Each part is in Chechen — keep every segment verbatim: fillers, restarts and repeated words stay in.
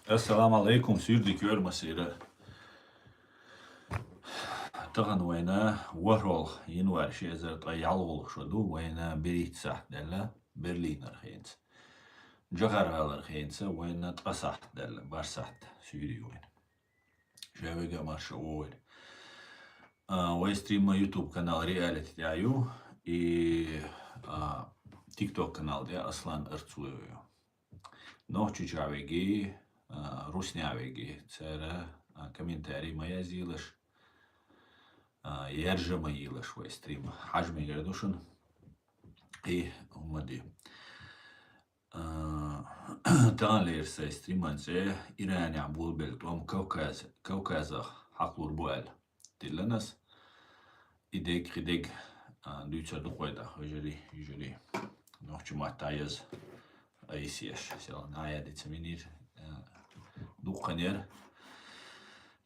Ассаламу Ӏалайкум, суьйре дика йойла массеран. Тахан вайна ворхӀолгӀа январь ши эзар ткъе ялхолгӀа шо ду, вайна берхӀитта сахьт даьлла Берлинера хенца. Джохар-гӀалара хенца вайна ткъа сахьт даьлла, бархӀ сахьт суьйре ю вайна. Ша вега а марша вогӀийла. А, вай стрим YouTube канал Reality тӀа ю, и, а, TikTok канал тӀа Аслан Арцуев ю. Нохчийчохь веги, а, руснехь веги, цара, а, комментарий ма язйийлаш, а, яржа ма йийлаш вай стрим. Хьажа мегар ду шуна. И хӀумма де. А, таханлера сайн стриман цӀе Иранехь болабелла тӀом Кавказ, Кавказах хьакхалур бу аьлла диллина ас. И дег, кхин дег, а, дуьйцур ду-кх вай дӀа, вежарий, йижарий. Нохчийн маттахь яза айса еш, сел нӀая дица минир, а, дуккха яра.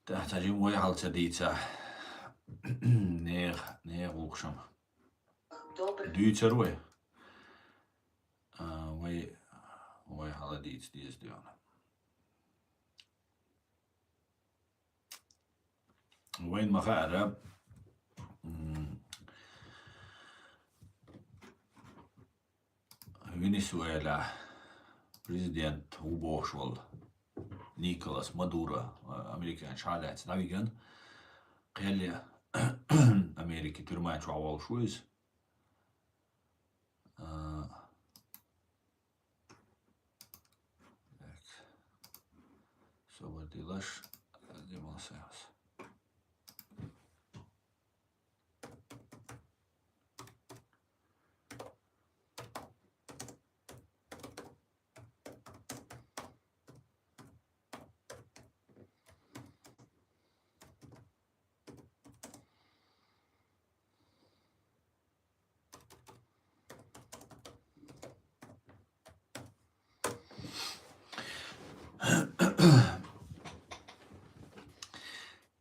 ТӀаккха цхьа жима вай хьал ца дийца. Нехан, нехан гӀуллакхаш ма. Дуьйцур вай. А, вай, вай хьал дийца деза дуьйна. Вайна ма-хаъара, м, Венесуэла президент ву бохуш волу Николас Мадуро, а, американцаша лаьцна дӀавигна, кхел ян Америкин тюрьма чохь волуш ву иза. А, так. Собар дилаш, димал сенас.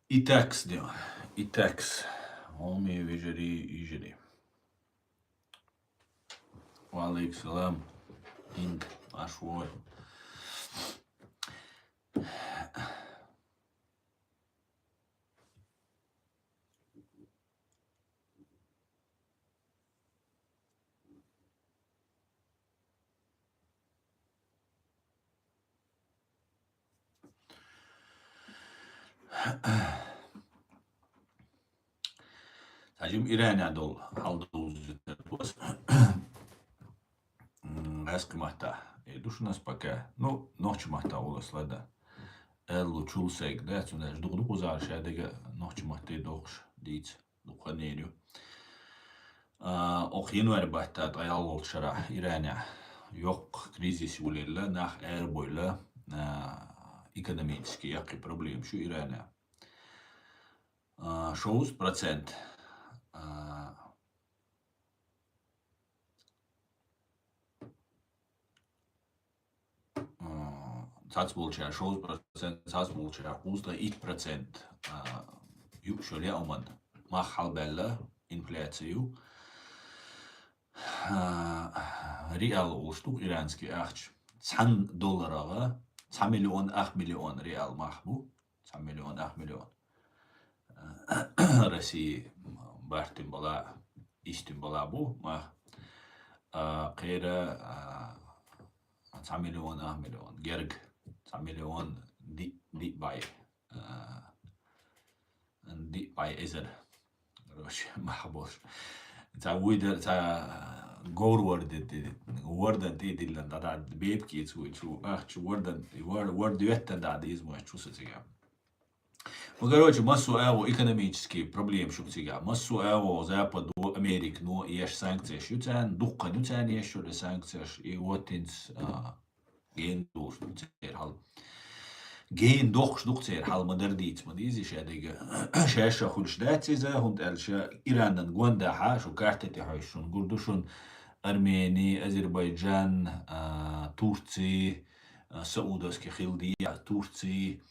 Итакс, дела. Итакс. Хьоме вежарий, йижарий. Ва Ӏалайкум салам. Инг, аш вой. Цхьа жима Иране долу хьал довзуьйтур ду ас. М, гӀаьскхи маттахь. Э, ду шуна ас пока. Ну, нохчийн маттахь волу ас, ладда. Аьлла чул сайга, да, цундела дукха ду кхузахь ша дерг нохчийн матте дохуш дийца. Дукха нер ю. А, окху январь баттахь ткъе ялхолгӀачу шарахь Иранехь йоккха кризис йолаелла, нах арабевлла, а, экономически яккхий проблемаш ю Иранехь. А, шовзткъа процент, а, а, цхьацболчара шовзткъа процент, цхьацболчара кхузткъе итт процент, а, юуш йолу яа хӀуманна мах хьалабаьлла, инфляция ю. А, реал олуш ду-кх иранский ахча. Цхьана долларах цхьа миллион ах миллион реал мах бу. Цхьа миллион ах миллион. Россия бартин бала, истин бала бу мах. А, кхера, а, цхьа миллион ах миллион. Герга цхьа миллион диъ, диъ бӀе. А, диъ бӀе эзар. Короче, мах болуш. Цхьа вуй дар, цхьа говр вордан тӀе, вордан тӀе диллина, дӀа, дӀа, бепкица вуй чу, ахча вордан, вор-, ворда веттан дӀа деза ма чу со цига. Ну, короче, массо а агӀо экономический проблемаш ю цига. Массо а агӀо Западо, Американо еш санкцеш ю царна, дуккха ю царна еш йолу санкцеш, и вот хӀинца, а, гена долуш ду церан хьал. Гена дохуш ду-кх церан хьал, ма-дарра дийца ма деза ша дерг. Шаьш а хуьлуш дац иза, хӀунда аьлча Иранан гондахьа, шу карта тӀе хьоьжуш шуна гур ду шуна, Армени, Азербайджан, а, Турци, а, Саудовский хилди, а, Турци,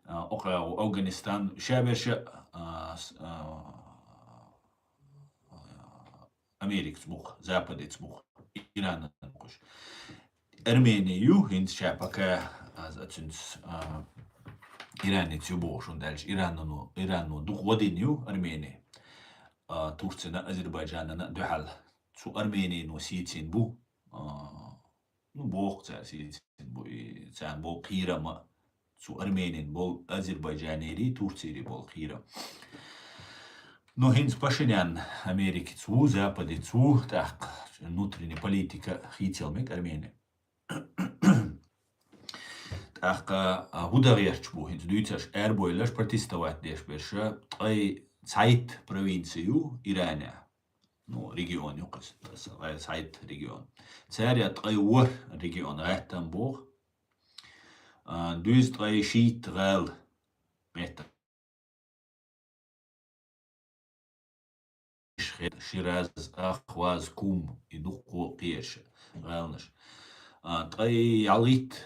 а, окху агӀо Афганистан, ша берш а, а, с-, а, Америкаца муха, Западеца муха, Иранан мухаш. Армени ю, хӀинца ша пока, Аз а цуьнца, а, Иране ю бохуш, хӀунда аьлча Ирано, Ирано дукха гӀо дина ю Армени. А, Турцина, Азербайджанана дуьхьал. Цу Арменино сийцина бу, а, ну, боху цара сийцина бу, и царна болу кхерам а, цу Арменин болу Азербайджанерий, Турцерий болу кхерам. Ну, хӀинца Пашинян Америкаца ву, Западеца ву, тӀаккха внутренняя политика хийцал мега Армени. ТӀаккха, а, хӀу дан гӀерташ бу, хӀинца дуьйцурш, арабойлаш, протестовать деш берш, ткъе цхьайтта провинци ю Иране. Ну, регион ю кхуьнца, ткъе цхьайтта регион. Царех ткъе ворхӀ регион гӀаттам боху. А, дуьззина ткъе шийтта гӀала меттан. Шираз, Ахваз, Кум, и дуккха кхераш гӀаланаш. А, ткъе ялхитта,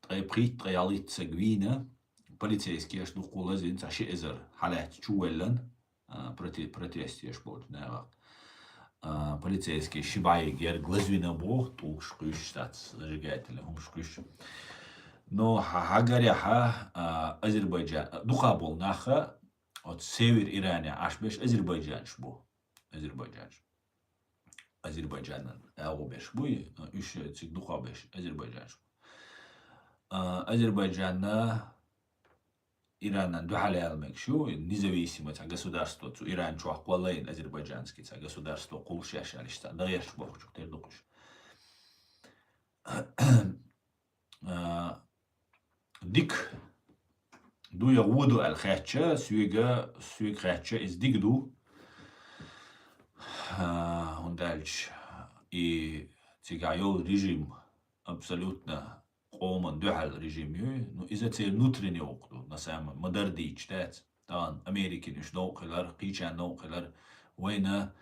ткъе пхийтта, ткъе ялхитта саг вийна, полицейскеша дуккха лазийна, цхьа ши эзар хьалаьцна чувоьллина, а, проте-, протест еш болчу нахах. А, полицейский ши бӀе герга лазвина боху, тӀулгаш кхуьйсуш дац, зажигательный хӀумаш кхуьйсуш. Но хьа-, хьагарехьа, а, Азербайджан, дукха болу наха, оцу север Иране Ӏаш берш азербайджанаш бу. Азербайджанаш. Азербайджанан агӀо берш буй, уьш цига дукха берш азербайджанаш бу. А, Азербайджанна Иранан дуьхьал яла мегаш ю, независимый цхьа государство, цу Иран чохь кхоллайна азербайджанский цхьа государство кхуллуш еш аьлла, иштта дагӀерчу бохучух тера ду кхуьш. А, дика ду я гӀо ду аьлла хаьттича, соьга, соьга хаьттича, иза дика ду. А, хӀунда аьлча и цигахь йолу режим абсолютно къоман дуьхьал режим ю. Ну, иза церан внутренний окъ ду, на самом, ма-дарра дийцча дац. Тахана Америкин уьш новкъа хилар, кхечарна новкъа хилар, вайна,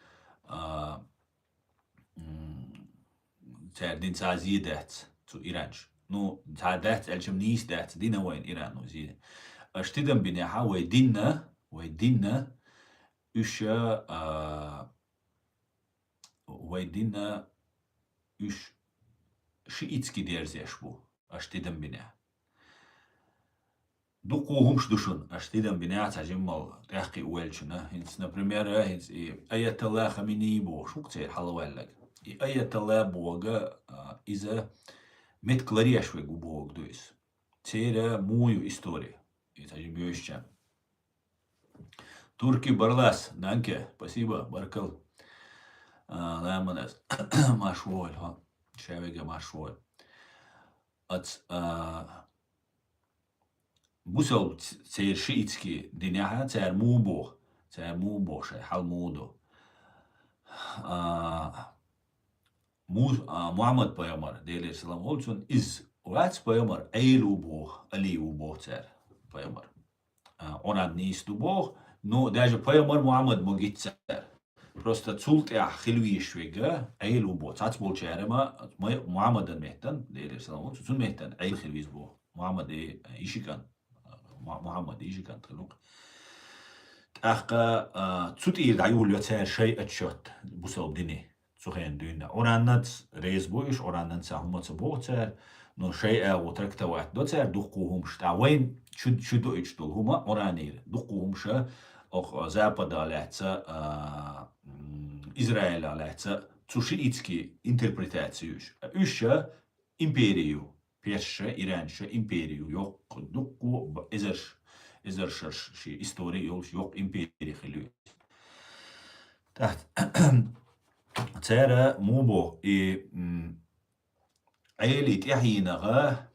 а, м, цара дина цхьа а зе дац цу Иранчу. Ну, цхьа дац аьлча-м нийса дац, дина вайна Ирано зе. Аша тидам бинехьа, вай динна, вай динна, уьш, а, вай динна уьш шиитский дерзеш бу, аша тидам бинехь. Дуккха хӀумаш ду шуна, аша тидам бинехь цхьа жиммал тӀаьхкхиа воьллачунна. ХӀинца, например, хӀинца и Аятолла Хаменеи бохуш ву-кх церан хьалаваьлларг. И Аятолла бохург, а, иза меттиг ларъеш верг ву бохург ду иза. Церан муха ю история? И цхьа жима йоьшучарна. Турки Барлас, данке, спасибо, баркал. А, ламанас, марш вогӀийла хьо, ша вега марш вогӀийла. Ац, а, бусалба ц-, церан шиитский динехьа, цара муха боху, цара муха боху, шайн хьал муха ду. А, Мус-, а, Мухьаммад пайхамар, Делера салам хуьлда цунна, иза вац пайхамар, Ӏела ву боху, Али ву боху цара пайхамар. А, Къуръан нийса ду боху, ну, даже пайхамар Мухьаммад ма гица цара. Просто цул тӀаьхьа хила везаш верг Ӏела ву боху. Цхьацца болчара ма, ма-, Мухьаммадан меттан, Делера салам хуьлда цунна, цунна меттан Ӏела хила веза боху. Мухьаммад и, и ши кӀант, Ма-, Мухьаммад и ши кӀант хила ву-кх. ТӀаккха, а, цу тӀера дӀайолайо цара шайн отчёт бусалба дине. Цу хенахь дуьйна. Къуръанаца реза бу уьш, Къуръанаца хӀума ца боху цара, но шайн агӀо трактовать до цара дуккха хӀумаш. ТӀаккха вайна чу, чу доуьйтуш долу хӀума Къуръанера. Дуккха хӀумаш окху Западах лаьцна, а, м, Израилах лаьцна, цу шиитский интерпретаци ю уьш. Уьш импери ю. Персаша, Иранча импери ю. Йоккха, дуккха б-, эзарш, эзаршаш ши истори йолуш йоккха импери хила ю. ТӀаккха цара муха боху, и, м, Ӏели тӀаьхьенагӀа,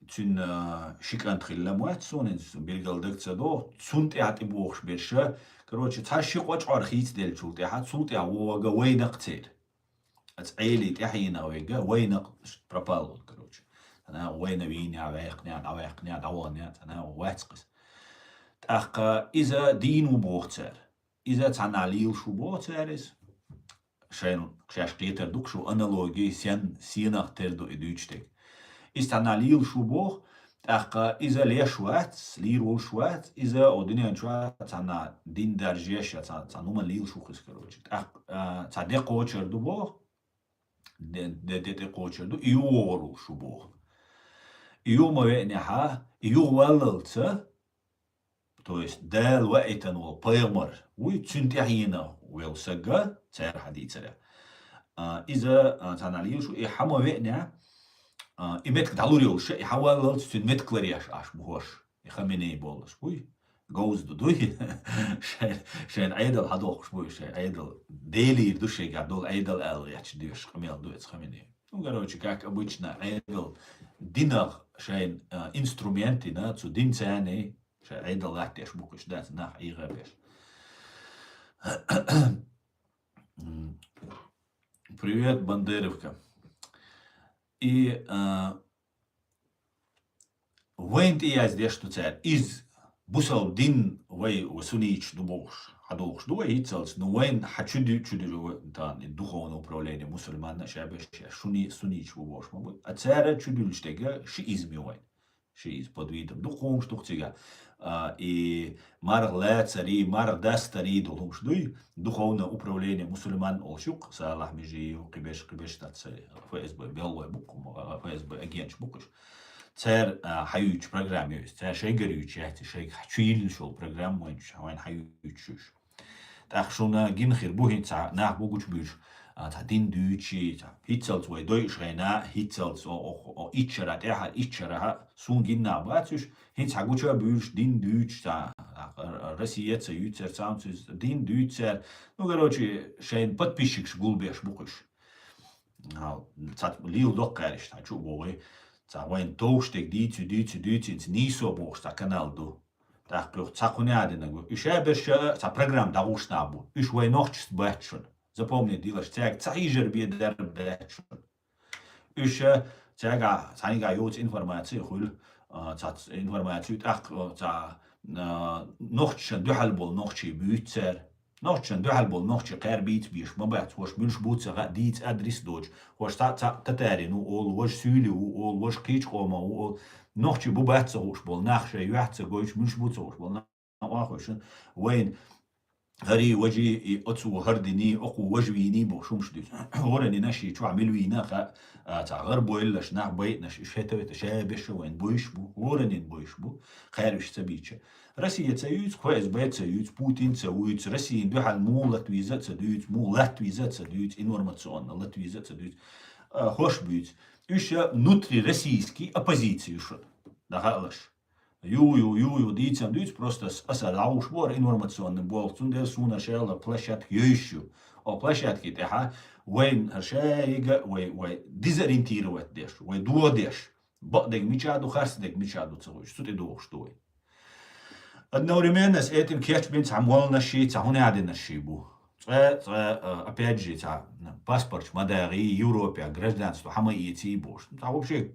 цуьнан ши кӀант хилла ма вац суна, иза билггал дага ца догӀу, цунна тӀаьхьа тӀебогӀуш берша, короче, цхьа ши-кхо чкъор хийцаделлачул тӀаьхьа, цул тӀаьхьа вогӀу вайнакх церан. Аца Ӏели тӀаьхьенагӀа верг вайнакх пропал, короче. Цхьана вайна вийна, ваьккхина, дӀаваьккхина, дӀавахана, цхьана вац-кх иза. ТӀаккха иза дийна ву боху цара. Иза цхьанхьа лелаш ву боху цара иза. Шайн, шаьш кхетар ду-кх шу аналоги, сен, сенах тера ду и дуьйцуш дерг. Иза цхьанхьа лелаш ву боху, тӀаккха иза леш вац, лийр волуш вац, иза о дуьнен чохь цхьанхьа дин даржеш я цхьа, цхьа нуман лелаш ву-кх иза, короче. ТӀаккха, а, цхьа де кхочур ду боху, де, де, де тӀе кхочур ду, и ю вогӀур волуш ву боху. и юха ма веънехьа, и юха валлалца, то есть Дала ваийтан волу пайхамар вуй, цуьнан тӀаьхьена велла сага, цара хьадийцарехь. А, иза, а, цхьана лийла шу, и хьан ма веънехь, а, и меттиг дӀалур йолуш, и хьан валлалца цуьнан меттиг ларъеш Ӏаш бу хӀорш. И Хаменей боллуш буй, говза ду дуй, шайн, шайн Ӏедал хьадохкуш буй, шайн Ӏедал. Делийр ду шайгахь долу Ӏедал аьлла гӀерташ доьшуш къамел ду эца Хаменей. Ну, короче, как обычно, Ӏедал динах шайн, а, инструмент дина, цу динца царний шайн Ӏедал латтеш бу кхуьш дац, нах Ӏийгъа беш. М. Привет, Бандеровка. И, а, вайн тӀе яздеш ду цара. Из бусалба дин вай ва сунниташ ду бохуш, хьадохуш ду вай хӀинццалц. Ну, вайн хьан чу ду, чу ду вай, тан, и духовное управление мусульманна ша беш, ша шуни-, сунниташ бу бохуш ма бу. А цара чу дуьллуш дега шиизм ю вайн. Шиизм под видом. Дукха хӀумаш ду-кх цигахь. А, и марха лацарий, марха дастарий долу хӀумаш дуй. Духовное управление мусульман олуш ю-кх, Салахь Межиев, кхиберш, кхиберш дац, ФСБ беллой бу-кх, ФСБ агенташ бу-кх уьш. Цара, а, хьаюьйцу программа ю иза. Цара шайгара юьйцу яц, шайга чу йиллуш йолу программа вайн чу, вайн хьаюьйцуш уьш. ТӀаккха шуна гина хир бу хӀинца цхьа нах бу гучубуьйлуш, а, цхьа дин дуьйцучий, цхьа хӀинццалц вай дойуш гӀайна, хӀинццалц о, о, о, итт шарахь тӀаьхьа, итт шарахь, суна гина нах бац уьш, хӀинца хьан гуча а буьйлуш, дин дуьйцуш, цхьа, а, Россия ца юьйцу цара, цхьаьнца дин дуьйцу цара. Ну, короче, шайн подписчикаш гулбеш бу-кх уьш. Хьал, цхьа лийла доккха гӀерташ, цхьа чу а богӀий, цхьа вайн товш дерг дийцу, дийцу, дийцинца нийсо бохуш цхьа канал ду. ТӀаккха юха цхьа кхуьнан а дина гу. Уьш а берш а цхьа программа дӀагӀуш нах бу. Уьш вай нохчашца бац шуна. Запомнить дилаш, цаьрга цхьа хьийжар бен дарба дац шуна. Уьш а цаьрга цхьаьнгахь йоцу информаци хуьлу, а, цхьа информацию тӀаккха, а, цхьа, а, нохчашна дуьхьал болу нохчий буьйцу цара. Нохчашна дуьхьал болу нохчий кхаьрбийца беш ма бац, хӀорш муьлш бу ца хаьа, дийца адрес доцуш, хӀорш цхьаъ, цхьаъ татарин ву олу, важа суьйли ву олу, важа кхечу къоман ву олу. Нохчий бу бац ца хууш болу нах, шайн юьхь ца гойтуш, муьлш бу ца хууш болу нах, вайна гӀарий, важий, и оцу хӀара диний, окху важа вийний бохуш хӀумаш дуьйцу. ХӀораннан шен чохь мила вийна а хаьа, а, цхьа гӀарабойллаш, нах байинарш, уьш хӀета-вета ша беш а вайна бойуш бу, хӀораннан бойуш бу, кхаьрвиш ца бийча. Россия ца юьйцу, ФСБ ца юьйцу, Путин ца вуьйцу, Россиян дуьхьал муха латвиза а ца дуьйцу, муха латвиза а ца дуьйцу, информационно латвиза а ца дуьйцу, а, хӀорш буьйцу. Уьш а внутрироссийский оппозиция ю шуна, дахалаш. Ю, ю, ю, ю, дийцам дуьйцу, просто ас-, аса дӀагӀуш бу хӀара информационный болх, цундела суна шайла площадка йойуш ю. О площадке тӀехьа вайн хӀара шайга, вай, вай дезориентировать деш, вай догӀа деш. Бакъдерг мича ду, харцдерг мича ду ца хуьйш, цу тӀе догӀуш ду вай. Одновременно с этим кечбина цхьа молланаш ший, цхьа хӀунадинарш ший бу. Цкъа, цкъа, а, опять же, цхьа, м, паспорташ ма дагӀий, Европе гражданство хьан ма эций бохуш. Цхьа вообще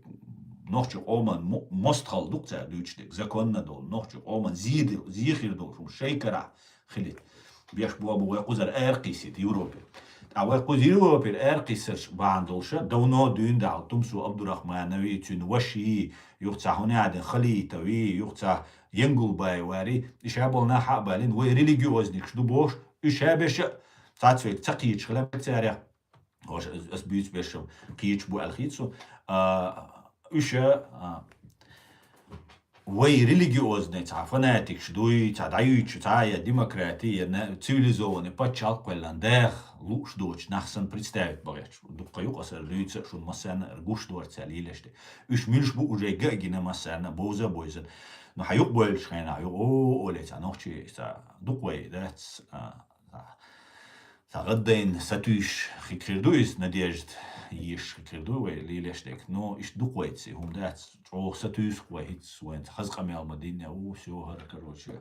нохчи къоман мо-, мостагӀалла ду-кх цара дуьйцуш дерг, законна долу, нохчи къоман зе ди-, зе хир долуш хӀума шайн карахь хилийта. Беш боху вай кхузара аьркхиссийта Европе. Ткъа вай кхуза Европера аьркхиссарш бахьана долуша, давно дуьйна дахьал Тумсо Абдурахманови, цуьнан ваши, юха цхьа хӀунадин Халитови, юха цхьа Янгулбаевари, и ша болу нах хьа а балина, вай религиозникаш ду бохуш, уьш ша беша, цхьацца вайга ца кхеташ хила царех. Хьоша ас, ас буьйцу бешам кхеташ бу аьлла хета со. А, уьш, а, вай религиозный цхьа фанатикаш дуй, цхьа дӀаюьйцу, цхьа я демократи, я на-, цивилизованный пачхьалкх кхоьллан даха лууш доцу нах санна представить багӀерчу. Дуккха юкъасара дуьйца шуна массарна а гуш дора цара лелаш де. Уьш муьлш бу уже га а гина массарна а, бовза а бовзана. Ну, хьан юкъа бойлуш хенахь, юкъа, о, оле цхьа нохчи, цхьа дукха вай дац, а, цхьа, цхьа гӀаддайна сатуьйсуш хиг хир ду иза, надежда еш хиг хир ду вай лелаш дерг. Но иштта дукха вайца и хӀума дац, чӀогӀа сатуьйсу вай хӀинца, вайн хаза къамел ма динне, у, всё, хӀара, короче,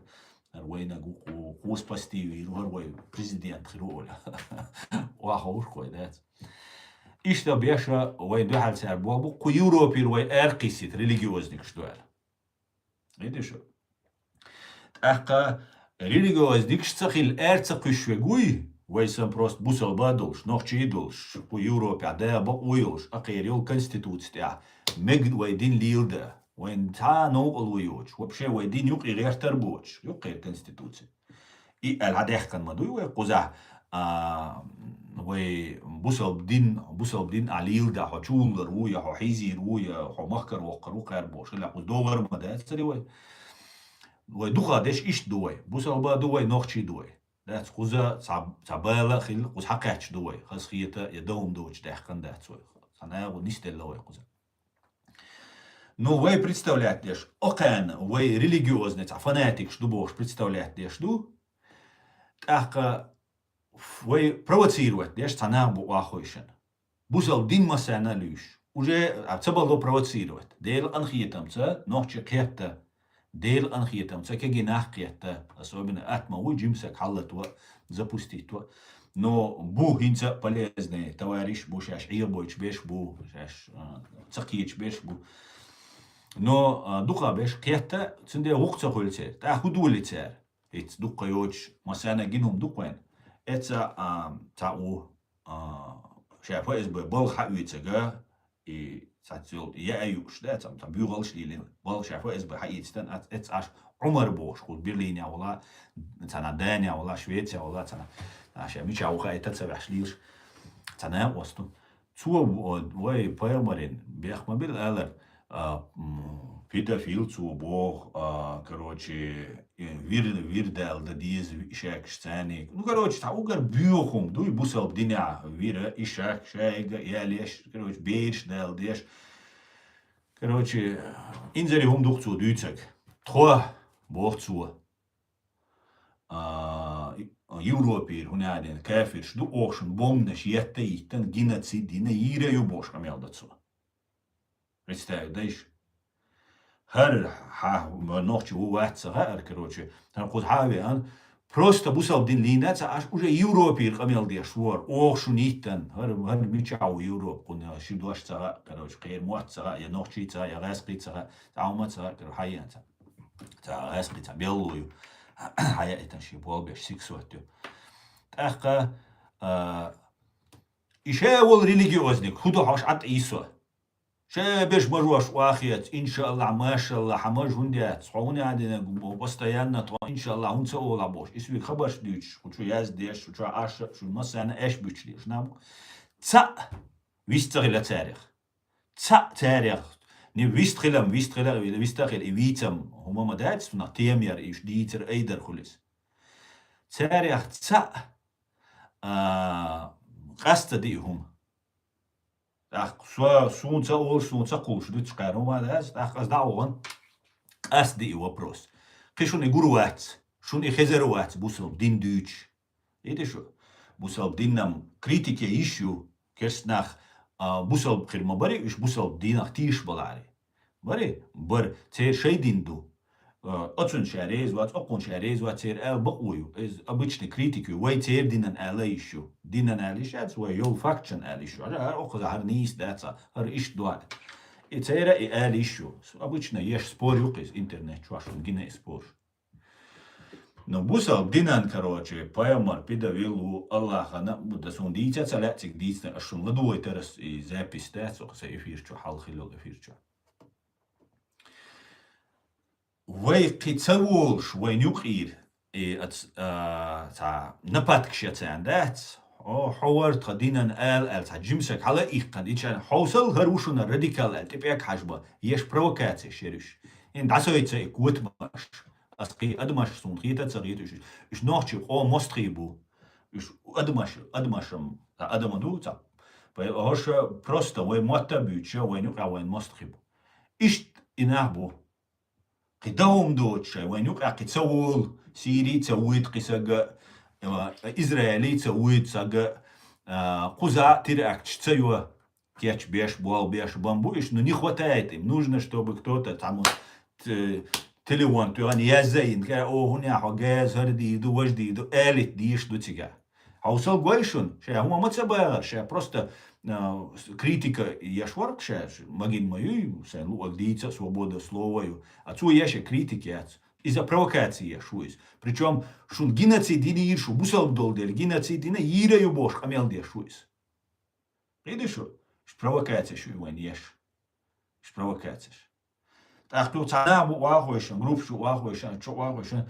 хӀара вайнаг ву, кху-, кхо спасти вийр ву, хӀара вай президент хир ву, оле. Охьаховшах вай дац. Иштта беша вайн дуьхьал цара боху бу, кху Европера вай аьркхиссийта религиозникаш ду аьлла. Видишь? ТӀаккха религиозникаш ца хилла аьрца кхуьссуш верг вуй, вай сан просто бусалба а долуш, нохчий а долуш, кху Европехь да бакъо йолуш, акхера йолу конституци тӀехь мега вай дин лийла да. Вайн цхьа а новкъарло йоцуш, вообще вай дин юкъе гӀертар боцуш, юккъера конституци. И аьлла хьадаьхкина ма дуй вай кхузахь, а, вай бусалба дин, бусалба дин а лийла да, хьо чуллар ву, я хьо хьийзийр ву, я хьо махкара воккхар ву кхаьр бохуш, хила кхуза догӀар ма дацари вай. Вай дукха деш иштта ду вай. Бусалба ду вай, нохчий ду вай. Дац кхуза цхьа, цхьа бала а хилла, кхуза хьакхаьчча ду вай. Хазахета я догӀма доцуш даьккхина дац вай. Цхьа нагӀу нисделла вай кхуза. Ну, вай представлять деш, окхана, вай религиозный, цхьа фанатикаш ду бохуш представлять деш ду. ТӀаккха вай провоцировать деш цхьа нах бу охьахойшина. Бусалба дин массарна а луьйш. Уже а ца бало провоцировать. Делан къинхетамца нохчий кхетта. Делан къинхетамца кегий нах кхетта. Особенно атма ву жимсаг хьаллатва, запуститва. Но бу хӀинца а полезный товарищ бу, шаьш Ӏехабойтуш беш бу, шаьш, а, ца кхеташ беш бу. Но, а, дукха беш кхетта, цундела гӀуллакх ца хуьлу церан. ТӀаккха хӀун дуьллу цара? Ицца дуккха йоцуш, массарна гина хӀума ду-кх вайн. Эцца, а, цхьа ву, а, ша ФСБ балха хьаоьцург, и цхьацца йолу яа юуш, да, цхьа, цхьа буьйгӀалш а лелийна, балха ша ФСБ хьаийцитан, а, эцца Ӏаш Ӏумар бохуш, кху Берлине вала, цхьана Дане вала, Швеце вала, цхьана, а, ша мича ву хаийта ца ваьхьаш лелаш, цхьана а васту. Цо, о, вай пайхамарин бех ма била алар, а, м, педофил цо боху, а, короче, э, вир, вир дала дан деза ви-, ишаьгаш царниг. Ну, короче, цхьа угар боьха хӀума ду, и бусалба динехь вира, ишак, шайга, ялеш, короче, бераш дала деш. Короче, инзаре хӀума ду-кх цо дуьйцург. Тхо, боху цо, а, Европера, хӀунда аьлла, кафирш ду, оха шуна бомбанаш етта а йиттина, геноцид йина, йийр а ю бохуш къамел до цо. Представь, дайша. ХӀара хьа, нохчи ву вац ца хаьара, короче, хӀара кхуза хьа а веана, просто бусалба дин лийна ца Ӏаш, уже Европера къамел деш вара, оха шуна йиттина, хӀара, хӀара мичахь ву Европа, кхунна ши дош ца хаьа, короче, кхеран мотт ца хаьа, я нохчий ца хаьа, я гӀаьскхий ца хаьа, цхьа хӀума ца хаьа, короче, хьаеана ца. Ца гӀаьскхий ца белло ю. Хьаяийтина шен болх беш, сиксот ю. ТӀаккха, а, и ша волу религиозник, хӀун ду хьош Ӏад ийсо? Ша беш мажош охьахеца, иншааллахь, машаллахь, хьан маж хӀунда яц? Хьо хӀунда аьлла динарг боху, постоянно тхо, иншааллахь, хӀунда ца олахь бохуш. Исвиг хабарш дуьйцуш, хӀу чу яздеш, хӀу чу Ӏаш, шу массарна аьш буьтуш деш. Наб цхьаъ вист ца хила царех. Цхьаъ царех. Не вист хилам, вист хила, вист а хила, и вийцам хӀума ма дац, цунах тема яр, и уьш дийцар айдар хуьлу иза. Царех цхьаъ, а, къаста диъ хӀума. ТӀаккха со, суна ца олуш, суна ца кхуллуш дуьтуш кхаьрун ма дац, тӀаккха аса дӀа а вахана, къаста диъ вопрос. Кхин шуна и гур вац, шуна и хезар вац, бусалба дин дуьйцуш. Иди шу, бусалба диннам критике йиш ю, керст нах, а, бусалба хир ма бари, уьш бусалба динах тийша балари. Бари, бар, церан шайн дин ду. А, оцунна ша реза вац, окхунна ша реза вац, церан ала бакъо ю. Иза обычный критик ю, вай церан динан ала йиш ю. Динан ала йиш яц, вай йолу фактшан ала йиш ю. Хьара, хьара окхуза, хьара нийса дац, хьара иштта ду. И церан и ала йиш ю. Обычно еш спор ю кхиз интернет чохь, шуна гина и спор. Ну, бусалба динан, короче, пайхамар пидавил ву, Аллахана, да суна дийца ца лаьа цига дийцина, аш шуна ладугӀайтарас и запись дац, оха сан эфир чу, хьал хилла эфир чу. Вай кхин ца волуш, вайн юкъийра, и ац-, а, цхьа нападкаш яцарна дац, хьо, хьо вара тхан динан ала аьлла, цхьа жимсаг хьала а иккхана, ичан хьовсал хӀара ву шуна радикал аьлла, тӀе пӀек хьажба, еш провокацеш яра уьш. Ин дӀасойца и котамаш. Ас кхин адамаш суна хета а ца хета уьш. Уьш нохчий къо мостхий бу. Уьш адамаш, адамашам, цхьа адама ду, цхьа. Пай-, хӀорша просто вай мотта а буьйцуша, вайн юкъа вайн мостхий бу. Иштта и нах бу. Кхин дан хӀума доцуш шай, вайн юкъа кхин ца волу, Сири ца вуьйта кхин сага, а, Израили ца вуьйта сага, а, кхуза а терактш ца йо. Кечбеш, болх беш бан бу уьш, ну, не хватает им. Нужно, чтобы кто-то там, т-, телефон тоьхна язза йина, ка, о, хӀунда хьо газа хӀара дийр ду, важа дийр ду, алит дийш ду цига. Хьовсал гой шуна, ша хӀума ма ца багӀар, ша просто, а, с-, критика еш вара ша, ш-, магин ма юй, сайн луъаг дийца, свобода слова ю. А цо еш а критика яц. Иза провокация еш ву иза. Причём шуна геноцид йинийра шу, бусалба долу дела геноцид йина, йийра ю бохуш къамел деш ву иза. Кхиди шу? Ш провокацеш ю вайн еш. Ш провокацеш. ТӀаккха цхьа нах бу охьахойшан, группаш ю охьахойшан, чу охьахойшан.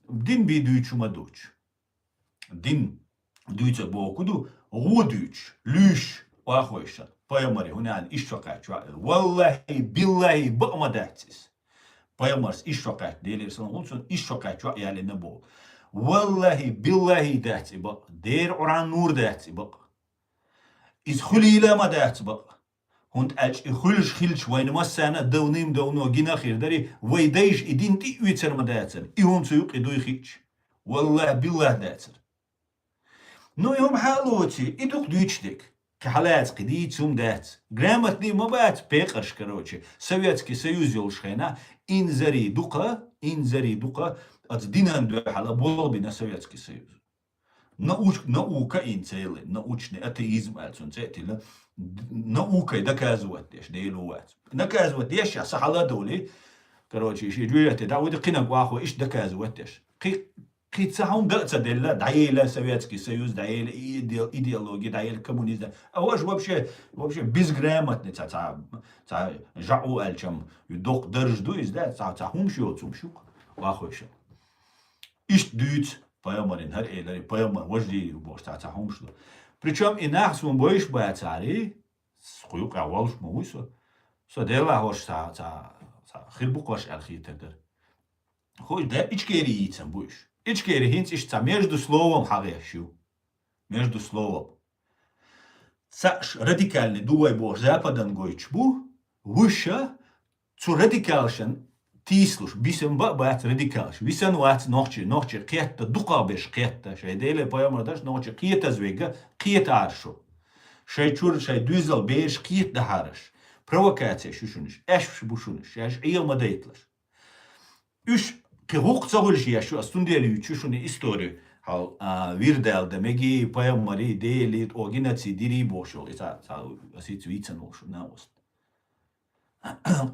Дин бий дуьйцу ма дуьйцу. Дин дуьйцур бохург ду, гӀо дуьйцуш, луьйш, оахойша, пайхамаре, хӀунда аьлча иштта шо кхаьчча ваъ. ВаллахӀи, биллахӀи, бакъ ма дац иза. Пайхамарс иштта шо кхаьчча, Делера салам хуьлда цунна, иштта шо кхаьчча ваъ аьлла боху. ВаллахӀи, биллахӀи, дац и бакъ. Дера Къуръан нур дац и бакъ. Иза хуьлийла ма дац бакъ. ХӀунда аьлча и хуьлуш хилча вайна массарна а давным-давно гина а хир дара, вай дайша и дин тӀе а оьцур ма дацара, и хӀума цу юкъе дуй хиъча. ВаллахӀи, биллахӀи, дацара. Ну, и хӀума хьалоций, и дукха дуьйцуш дерг. Кхин хьалаца кхин дийца хӀума дац. Грамотный ма бац пекъарш, короче. Советский Союз йолуш хенахь, инзаре дукха, инзаре дукха, оцу динан дуьхьал болх бина Советский Союз. Науч-, наука ин цӀе елла, научный атеизм аьлла цунна цӀе а тилла, д-, наукой доказывать деш, Дело вац. Доказывать деш, ша са хьала а довлий, короче, шен жоьжахате дӀа а вуьду, кхинаг вахо иштта доказывать деш. Кхин, кхин цхьа хӀума дан а ца делла, дӀаелла Советский Союз, дӀаелла и иде-, идеология, дӀаелла коммунизм. А ваш вообще, вообще безграмотный, цхьа, цхьа, цхьа жаӀу аьлчам, доккха дарж ду иза, да? Цхьа, цхьа хӀумаш йоцу хӀумаш ю-кх, вахойша. Иштта дуьйцу пайхамарийн, хӀара элира, пайхамар важа дийр ю бохуш, цхьа, цхьа хӀумаш ду. Причем и нах суна бойуш бацахьара, кху юкъахь волуш ма вуй со. Со Делахь хӀорш цхьа, цхьа, цхьа хир бу-кх хӀорш аьлла хетар дара. ХӀу, да, Ичкери йийцан бу уьш. Ичкери хӀинца иштта цхьа между словом хьагӀеш ю. Между словом. Цхьаъш радикальный ду вай бохуш, западан гойтуш бу, вуьша цу радикалшан тийсалуш, бисам ба а бац радикалш, висан вац нохчий, нохчий кхетта, дукхагӀберш кхетта, шайн Деле пайхамар даш нохчий кхетаза вега, кхетахьара шу. Шайн чуьра, шайн дуьзал бераш кхетадахьараш. Провокацеш ю шуна уьш, аьшпаш бу шуна уьш, шаьш Ӏеха ма дайталаш. Уьш кхин гӀуллакх ца хуьлуш еш ю, ас цундела юьйцу шуна историю. Хьал, а, вирдал да меги, пайхамари, Дели, тӀо геноцид дирий бохуш йолу, и ца, ца, ас ица вийцан волуш шу, накъост.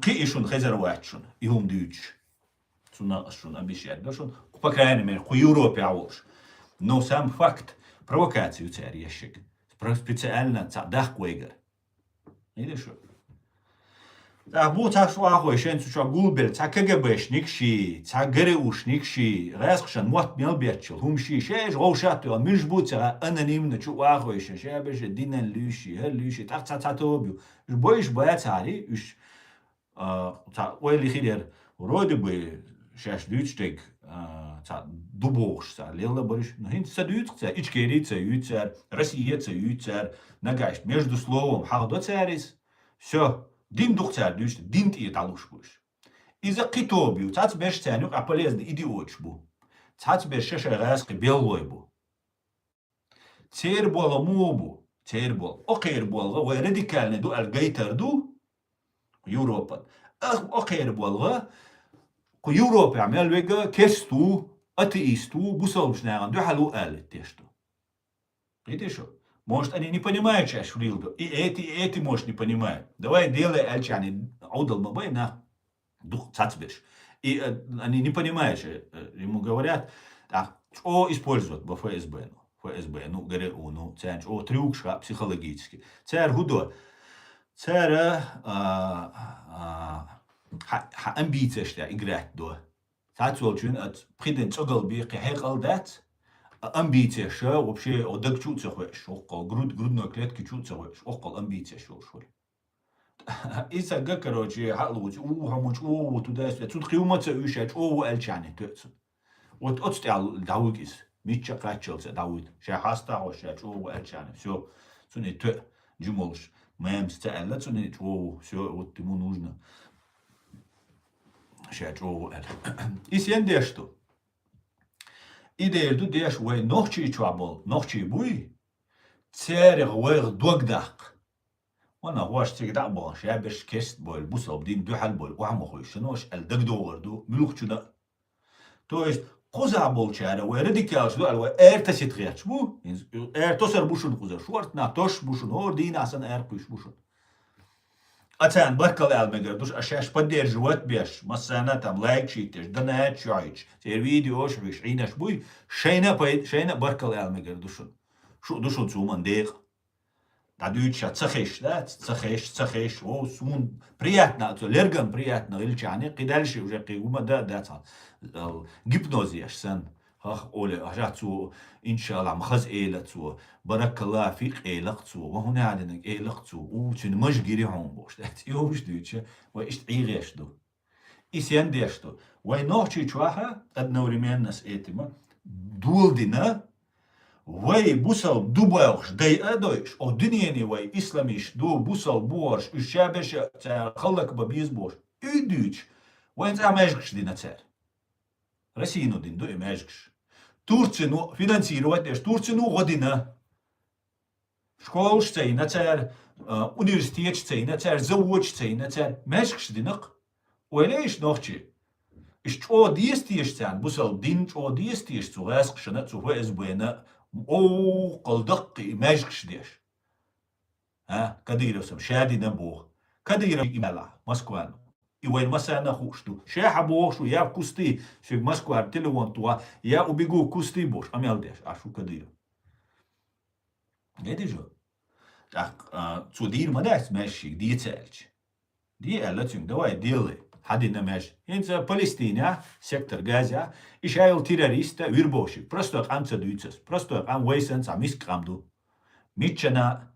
Кхин и шуна хезар вац шуна, и хӀума дуьйцуш. Цунах ас шуна обещать до шуна, по крайней мере, кху Европе а волуш. Но сам факт, провокацию цара ешшиг. Про-, специально ца даккха вайгара. Видишь, что? ТӀаккха бу цхьа шу ахой, шен цу чохь гулбелла, цхьа КГБшник ши, цхьа ГРУшник ши, гӀаьскхашан мотт мел беттачул, хӀума ши, шаьш гӀовшат йо, муьлш бу ца анонимно чу вахой шен, ша беша динан луьйш ши, хӀара луьйш ши, тӀаккха цхьа, цхьа тоба ю. Уьш бойуш бацахьара, уьш, а, цхьа ойла хир яра, вроде бы, шаьш дуьйцуш дерг, а, цхьа ду бохуш цара лелла бариш. Ну, хӀинца ца дуьйцу цара, Ичкери ца юьйцу цара, Россия ца юьйцу цара, нагахь между словом хьахдо цара иза. Всё, дин ду-кх цара дуьйцуш, дин тӀера дӀалуш бу уьш. Иза кхин тоба ю, цхьацца берш царна юкъахь полезный идиоташ бу. Цхьацца берш шаьш гӀаьскхи беллой бу. Церан болх муха бу? Церан болх. Окхеран болх вай радикальный ду аьлла гайтар ду Европан. Ах-, окхеран болх кху Европехь мел вега керста ву, атеист ву, бусалбачу нахана дуьхьал ву аьлла тешна ду. Видишь, может, они не понимают, что я шурил ду. И эти, и эти, может, не понимают. Давай делай аьлча, они Ӏовдал ма бай нах. Дух цацбеш. И, э, они не понимают, что, э, ему говорят, так, чӀо использовать бо ФСБ, ну, ФСБ, ну, ГРУ, ну, царна чӀо трюкаш хаьа психологически. Цара хӀу до? Цара, а, а, хьа-, хьан амбицеш тӀе играть до. Цацволчун ац пхиден цӀогал бе кхин хьекъал дац, а амбицеш, вообще, о даг чу а ца хоьш, оккхал груд-, грудной клетки чу а ца хоьш, оккхал амбицеш йолуш хуьлу. И ца га, короче, хьалуци, у, хьо ма чӀогӀа ву, туда-сюда. Цунна кхин хӀума ца уьйша, чӀогӀа ву аьлча, и тоьа цунна. Вот оцу тӀехь дӀавуьгу иза. Мичча кхаччалца дӀавуьгу. Ша хьастагӀо, ша чӀогӀа ву аьлча, всё. Цунна и тоьа жимолуш. Мамас ца аьлла, цунна и чӀогӀа ву. Всё, вот ему нужно. Ша чӀогӀа ву аьлла. И сен деш ду? И дер ду деш вай нохчий чохь болу. Нохчий буй? Церах вайх дог даккха. Ванах, ваша цига дӀа а бахана, ша берш керст бойла, бусалба дин дуьхьал бойла, охьа ма хуьйшина ваша аьлла дагадогӀур ду, муьлххачунна а. То есть, кхузахь болчара, вай радикалаш ду аьлла, вай аьртасита гӀерташ бу, аьртосар бу шуна кхузара, шортта нах тосуш бу шуна, хӀора дийнахь санна аьркхуьйш бу шуна. А царна баркалла аьлла мегар ду шу, а шаьш поддерживать беш, массарна а там лайк шийттеш, донаташ йохьуьйтуш, церан видеош а хьуьйш, Ӏийнарш буй, шайна а пай-, шайна а баркалла аьлла мегар ду шуна. Шу а ду шуна цу хӀуманна декъа. ДӀадуьйцуш ша ца хезаш дац, ца хезаш, ца хезаш, вов, суна приятно, цо лерган приятно хилчахьана, кхин дальше уже кхин хӀума дан а дац хьан, э, гипноз еш санна. Ах, оле, ажа цо, иншалла, ма хаза эла цо, баракалла фи къелах цо, ва хӀуна хьадинаг элах цо, у, цуьнан маж гири хьуна бохуш, дац, и хӀумаш дуьйцуша, вай иштта Ӏийгъеш ду. И сен деш ду? Вай нохчий чохьа, одновременно с этим, доладина, вай бусалба ду бохуш, дай а дойуш, о дуьнене вай исламиш ду, бусалба бу хӀорш, уьш ша берш цара халлак бан беза бохуш, и дуьйцуш, вайн цӀа маьжгаш дина цара. Россино дина ду и маьжгаш. Турцино финансировать деш, Турцино гӀо дина. Школаш ца йина цара, а, университеташ ца йина цара, заводаш ца йина цара, маьжгаш динакх. Ойла иш нохчи. Иш чӀогӀа деза теша царна, бусалба дин чӀогӀа деза теша цу гӀаскхашна, цу Ф С Б-на, овхал даккхий и маьжгаш деш. А, Кадыровс-м ша дина боху. Кадыров и мела, Москвано. И вайн массарна а хууш ду. Ша хьан бохуш ву, я кусти, шуьга Москвара телефон тоха, я убегу кусти бохуш, къамел деш, а шу Кадыров. Гедижо. ТӀаккха, а, цо дийр ма дац маьжшиг, деца аьлча. Де аьлла цуьнга, давай, делай. Хьан дина маьж. ХӀинца Палестинехь, сектор Газехь, и ша йолу террориста, вербовщик. Простой къам ца дуьйцу ас. Простой къам вай санна цхьа миска къам ду. Миччана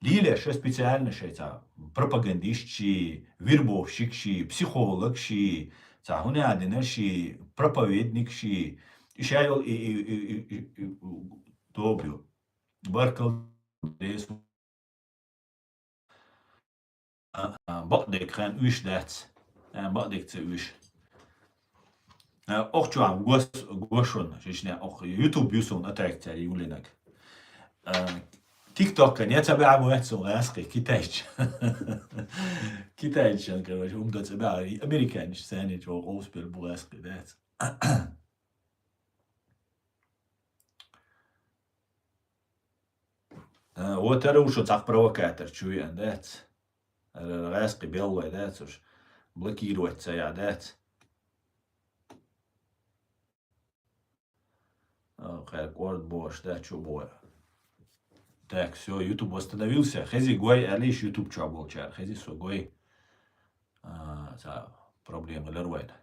лелеш ша специально шайца пропагандистши, вербовщикши, психологши, цхьа хӀуна а дина ши, проповедникши, и ша йолу и, и, и, и, и, и, добрю. Баркал. А, а, бакъдерг хан уьш дац. А, бакъдерг ца уьш. А, охчуам гос-, гошун, шишне, ох, YouTube юсун аттракция юлинаг. А, TikTok-ка не ца баьа ма вац сон ласкхи, китайча. Китайча, короче, умда ца баьа, американча, сани чо, къовспел бу ласкхи дац. А, вот ара уьш цхьа провокатор чу веана дац. Ара гӀаьскхи беллой дац уьш. Блокировать ца яа дац. А, кхаьр кӀорд бохуш дац чу боху. Так, всё, YouTube восстановился. Хези гой, алиш YouTube чохь болчара. Хези со гой. А, ца проблема лер вайна.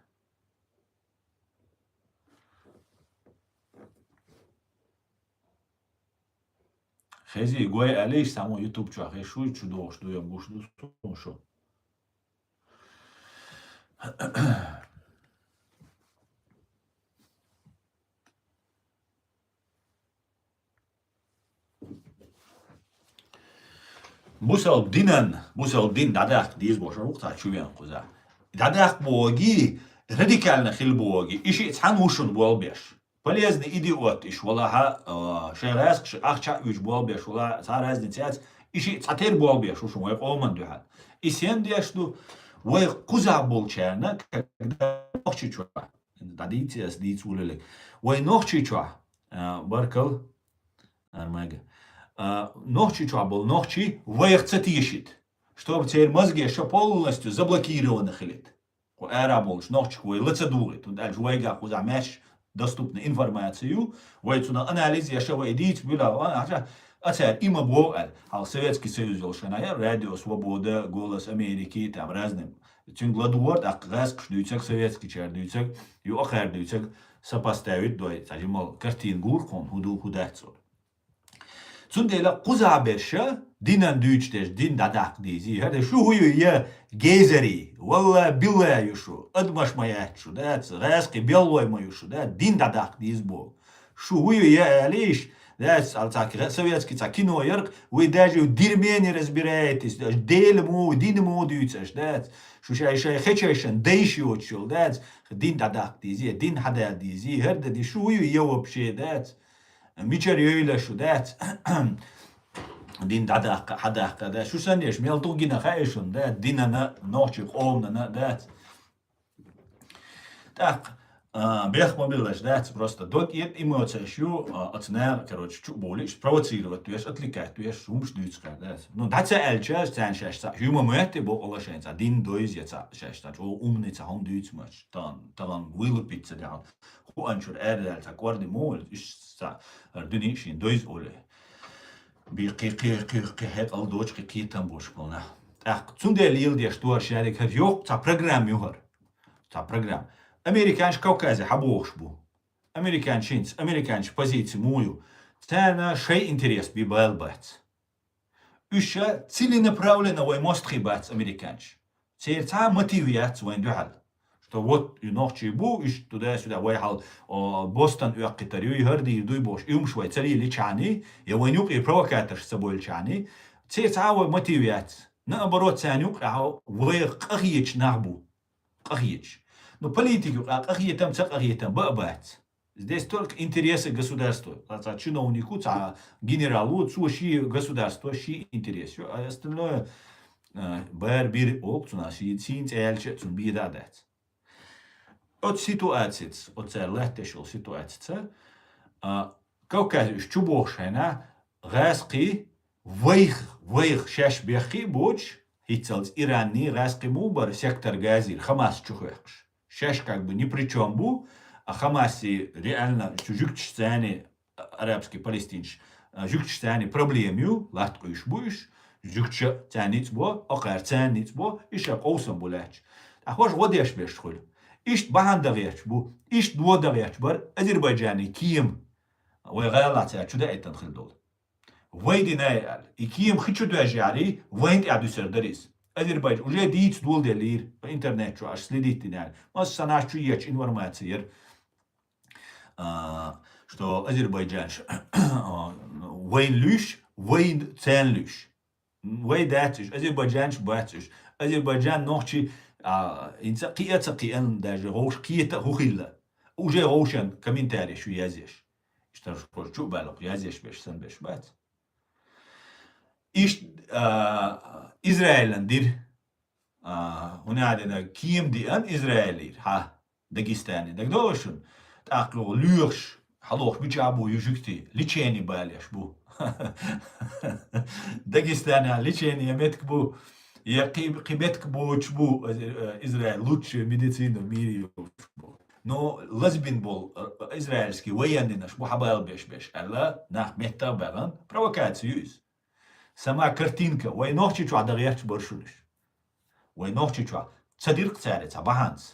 Хези гой алиш само YouTube чохь, хезаш вуй, чу дохуш ду я гуш ду суна шу. Бусалба динан, бусалба дин дӀадаккха деза бохуш, вукху цхьа чу вен кхуза. ДӀадаккха бохуги, радикально хила бохуги, и шиъ цхьаьна ву шуна болбеш. Полезный идиот иш валахьа, а, шайн гӀаьскхаша ахча а уьйш болбеш валахьа, цхьа разница яц, и шиъ цхьатера болбеш ву шуна вай къоман дуьхьал. И сен деш ду, вай кхузахь болчарна, когда нохчи чохь, дӀадийци ас дийца вулале. Вай нохчи чохь, а, баркал, Армага. А, нохчи чохь болу нохчи вайх ца тешийта, чтобы церан мозгеш полностью заблокированы хилийта. Кху ара болчу нохчех вай ла ца дугӀийта, хӀунда аьлча вайгахь кхузахь маьрша доступна информация ю, вай цунах анализ еш а, вай дийца буьла а, а, а цара и ма боху аьлла. Хьалха Советский Союз йолу шайна яра Радио Свобода, Голос Америки, там разные. Цуьнга ладугӀура, тӀаккха гӀаьскхаш дуьйцург, советскийчара дуьйцург, юкъахара дуьйцург сопоставить дой, цхьа жимал картина гур кхунна, хӀун ду, хӀун дац цо. Цундела кхузахь берш динан дуьйцуш дерш дин дӀадаккха дезий? ХӀара шу хӀу ю я гейзари? Валла, билла ю шу, адамаш ма яц шу, дац, гӀаьскхи беллой ма ю шу, да, дин дӀадаккха деза боху. Шу хӀу ю я алиш, дац, цхьа, цхьа советский цхьа кино ярх, вы даже в дерьме не разбираетесь, даже Дела муха, дин муха дуьйцу аша, дац. Шу шай, шай хечайшан дайш йоцуш йолу, дац, дин дӀадаккха дезий, дин хьада дезий, хӀара дан ди шу хӀу ю я вообще, дац. Мичара йойла шу, дац? Дин дӀадаккха, хьадаккха, дац? Шу санна еш мел дукха гина хаьа шуна, дац? Динана, нохчийн къоманана, дац? ТӀаккха, а, бех ма биллаш, дац? Просто дог эт эмоцияш ю, а, оцу наха, короче, чу а бовлуш, провоцировать веш, отвлекать веш, хӀумаш дуьйцу кхаьр, дац? Ну, дӀа ца аьлча, царна шаьш цхьа, хӀума ма хӀетте бокъала шайн цхьа, дин дойза я цхьа, шаьш цхьа, чӀогӀа умный цхьа хӀума дуьйцу мач, тахана, тахана вылупить ца дехьа. Ху анчура аьррал цхьа кӀорди мо, уьш цхьа, ара дуьне шин дойза оле. Би кхи, кхи, кхи, кхи хьекъал доцу, кхи кхетам боцу болу нах. ТӀаккха цундела лела деш дора шаьриг хӀара йоккха цхьа программа ю хӀара. Цхьа программа. Американаш Кавказе хьан бохуш бу? Американчинца, американча позици муй ю? Царна шай интерес би бал бац. Уьш целенаправленно вай мостхий бац американча. Цер цхьа мотив яц вайн дуьхьал. Что вот и нохчий бу, иш туда-сюда, вай хьал, о, Бостон оьккхитар юй, хӀар дийр дуй бош, и умш вай царий личани, я вайн юкъе провокаторш ца бойлчани, цер цхьа вай мотив яц. Наоборот, царна юкъе хьал вай къахеташ нах бу. Къахеташ. Ну, политик юкъа къахетам, ца къахетам, ба а бац. Здесь только интересы государства. Ца, ца чиновнику, ца генералу, цо ши государство, ши интерес. Всё, а остальное, э, бар бир олк цуна, ши син цӀелча цун бида дац. От ситуациц, от цар латтешул ситуацица, а, Кавказ уж чу бохшайна, гӀаскхи вайх, вайх шаш беххи боч, хицалц Иранни гӀаскхи му бар сектор газир, Хамас чу хехкш. Шаш как бы ни при чём бу, а Хамаси реально чу жугтш цани, арабский палестинч, а, жугтш цани проблем ю, латкъуш буш, жугтша цаниц бо, окъар цаниц бо, иша къовсам булач. А хош гъодеш беш хул. Ишт баханда гъерч бу, ишт вода гъерч бар, Азербайджани кием. Вай гӀала цар чу даиттан хил дол. Вай динай ал. И кием хи чу дожари, вайн тӀа дуьсар дарис. Азербайджан уже диц дул делир, по интернет чу аш следить динай. Мас санаш чу еч информация ер. А, что азербайджанш, а, вайн луш, вайн цен луш. Вай дац уж, азербайджанш бац уж. Азербайджан нохчи, а, инца кхиаца кхиан даже гъовш кхиета хухилла. Уже гъовшан комментарий шу язеш. Иштар школ чу балук язеш беш сан беш бац. Ишт, а, Израилан дир. А, хӀуна дина кием диан Израилир, хьа, Дагестане. Дагдолашун, тӀаккха луьхш, хьалохш бича бу южикти, лечени балеш бу. Дагестане лечени метк бу, я кхи, кхи метк боч бу, э, Израиль лучшая медицина в мире ёш бу. Но лазбин бол, э, израильский военный наш бу хабал беш беш. Алла, нах метта баган, провокацию из. Сама картинка, вай нохчи чу дагъерч баршуниш. Вай нохчи чу. Ца дирк царе, ца баханц.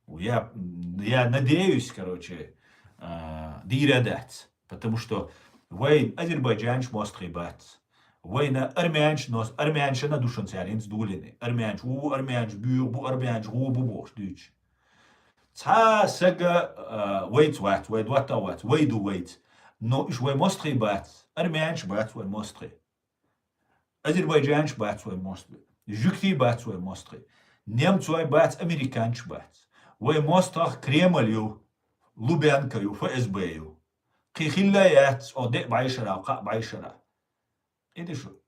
Я, я надеюсь, короче, а, дира дац. Потому что вай азербайджанш мостхи бац. Вайна армянш нос, армяншана душан царинц дулины. Армянш, у, армянш, бу, бу, армянш, гу, бу, бохш, дюч. Цхьа сага, а, вайц вац, вай дуатта вац, вай ду вайц. Но иш вай мостхи бац, армянш бац вай мостхи. Азербайджанш бац вай мостхи. Жугти бац вай мостхи. Немцой бац, американш бац. Вай мостах Кремль ю, Лубянка ю, ФСБ ю. Кхи хилла яц, о де байшара, ка байшара. Иди шу.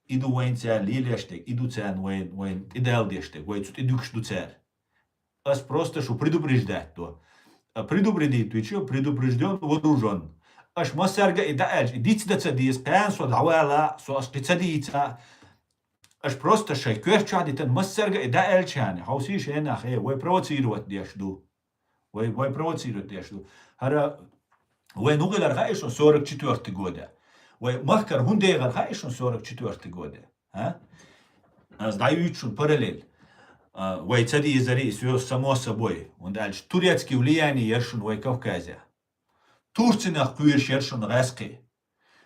Иду вайн ця лилештег, иду цян вайн, вайн идал дештег, вай цу идукш ду цяр. Ас просто шу предупреждать до. А предупредить, ты чё, предупреждён, вооружён. Аш массарга и дааль, и диц да ца диес, кан со давала, со аш ки ца дица. Аш просто шай кверча дитан массарга и дааль чане. Хауси шена хе, вай провоцировать деш ду. Вай, вай провоцировать деш ду. Хара, вай нугилар хаишон сорок четвёртый года. Вай махкар хундегар хаишон сорок четвёртый года. А? Аз даю ичун параллель. А, вай цади изари, всё само собой. Он дальше. Турецкий влияние ершун вай Кавказе. Турцинах куирш ершун гӀаскхи.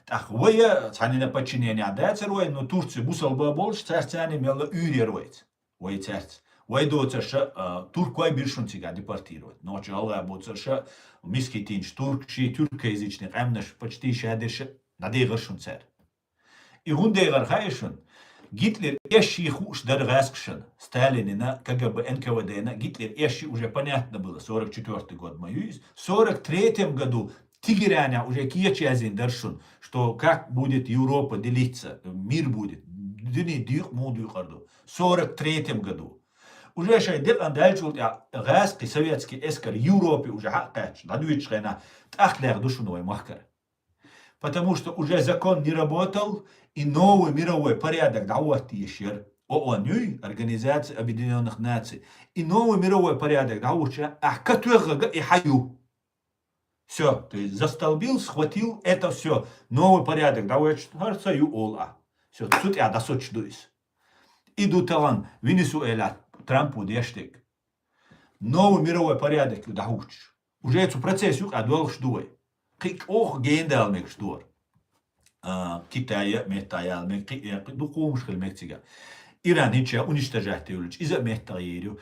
ТӀаккха вай цхьанина подчинение дацар вай, но Турция бусалба болш, царцани мелла уьйрер вайц. Вай царц. Вай доцарша, а, турквай биршун цига депортировать. Ночи алга боцарша мискитинч турк, ши тюркоязычный къамнаш почти шадерша надегар шун цар. И гьундегар хаишун, Гитлер эшши хуш дар гӀаскшан, Сталинина, КГБ, НКВД-на, Гитлер эшши уже понятно было, сорок четвёртый год ма юйс. Сорок третьем году Тегеране уже кечязин даршун, что как будет Европа делиться, мир будет. Дини дюк му дюкарду. Сорок третьем году. Уже шай декъан дальчул тя гӀаскхи советский эскар Европе уже хьакъач, дадуич хена, тӀахлягӀ душун вай махкар. Потому что уже закон не работал, и новый мировой порядок дӀаваттиешер. ООН юй, Организация Объединённых Наций. И новый мировой порядок дӀавуча, а катвегага и хаю. Всё, то есть застолбил, схватил это всё. Новый порядок дӀавач, харца ю ол а. Всё, цу тя дасоч дуйс. Иду талан Венесуэла Трампу дештег. Новый мировой порядок ю дӀавуч. Уже цу процесс юкъа долуш ду вай. Кхин чӀогӀа гена дала мегаш ду вара. А, Китая а метта яла мег, кхин, кхин дукха хӀумаш хила мег цига. Иран хӀинча уничтожать йолчу, иза а меттах йийр ю.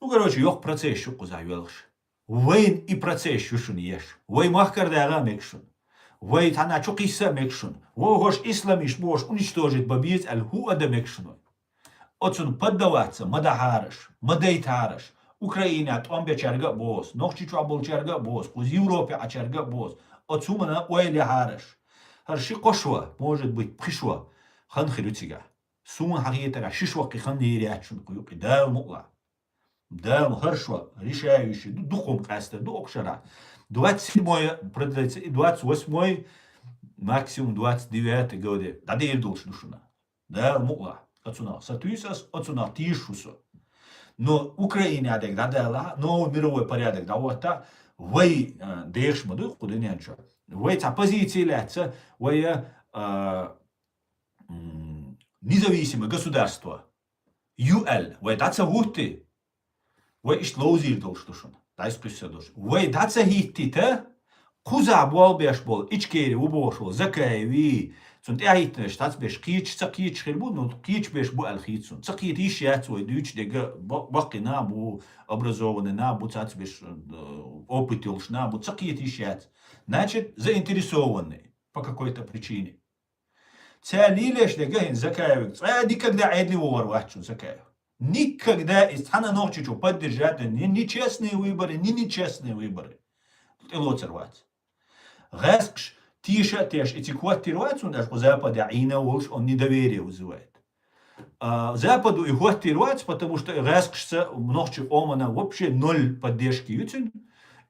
Ну, короче, йоккха процесс ю кхузахь йоьлхуш. Вайн и процесс ю шуна еш. Вай махкара дагӀа а мег шуна. Вай цхьана чукхисса а мег шуна. Вовхош исламиш бохуш уничтожить бан беза аьлла хӀу а дан мег шуна. Оцунна поддаваться ма дахьараш, ма дайтараш. Украина тӀом бечаьрга а боху, Нохчийчохь болчаьрга а боху, кхуза Европе Ӏачаьрга а боху. Оцу хӀуманна ойла яхьараш. ХӀара ши-кхо шо, может быть, пхи шо хан хир ю цигахь. Суна хьахетарехь, ши шо кхин хан йийр яц шуна кху юкъе, Дала мукъалахь. Дала хӀара шо, решающий ду, дукха хӀума къаьстар ду окху шарахь. Двадцать седьмое продлится и двадцать восьмое, максимум двадцать девятое годе. ДӀадийр долуш ду шуна. Дала мукъалахь. Оцунах сатуьйсу ас, оцунах тийша ву со. Но Украина дерг дӀадала, новый мировой порядок дӀахӀотта, вай, а, дехаш ма ду кху дуьнен чу. Вай цхьа позиция лаьцна, вай, а, м, независимое государство ю аьлла, вай дӀа ца хӀуттий, вай иштта ловзийр долуш ду шуна, дӀайса кхуьссар долуш. Вай дӀа ца хӀиттийта, кхузахь болх беш болу, Ичкери ву бохуш волу Закаеви, цунна тӀаьхьахӀиттинарш цхьацца беш кхеташ, ца кхеташ хир бу, ну, кхеташ беш бу аьлла хийца суна. Ца кхета йиш яц вай, дуьйцуш дерг а бо-, баккхий нах а бу, образованный нах а бу, цхьацца беш, э, опыт йолуш нах а бу, ца кхета йиш яц. Значит, заинтересованный по какой-то причине. Цара лелош дерг а хӀинца Закаевга, цкъа а никогда Ӏедале вогӀур вац шуна Закаев. Никогда иза цхьана Нохчийчу поддержать а, ни, ни честные выборы, ни нечестные выборы. ТӀелоцур вац. ГӀаьскхаш теша а тешаш, и цига хӀоттийр вац, цунна аьлча кху Западе Ӏийна а волуш, он недоверие вызывает. А, Западу и хӀоттийр вац, потому что и гӀаьскхашца нохчийн къомана вообще ноль поддержки ю цуьнан.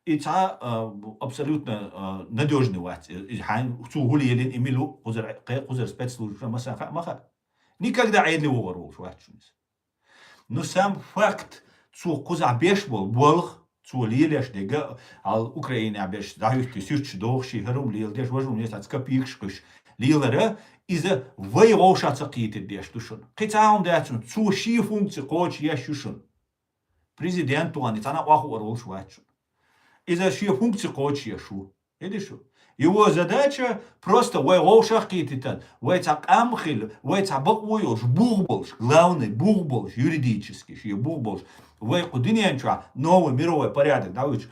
И цхьа, а, абсолютно, а, надёжный вац. И, и хьайн цо хӀун лелийна, и мила ву, кхузара, кхе-, кхузара спецслужбаша, масала, хаьа, ма хаьа. Никогда Ӏедале вогӀур волуш вац шуна иза. Ну, сам факт, цо кхузахь беш болу болх, цо лелош дерг а, хьал Украинехь берш дӀахӀуьттий, суьрташ дохуш, хӀара хӀума леладеш, важа хӀума лелаш, цхьацца копейкаш кхуьссуш лелар а, иза вай вовшах ца кхетар деш ду шуна. Кхин цхьа хӀума дац шуна, цо шен функци кхочушъеш ю шуна. Президент ван, и цхьана а охьахуур волуш вац шуна. Иза шен функци кхочушъеш ву. Видишь? Его задача просто вай вовшах кхетийтан, вай цхьа къам хила, вай цхьа бакъо йолуш, бух болуш, главный, бух болуш, юридически, шен бух болуш, вай кху дуьнен чохь новый мировой порядок дӀавуьйцуш,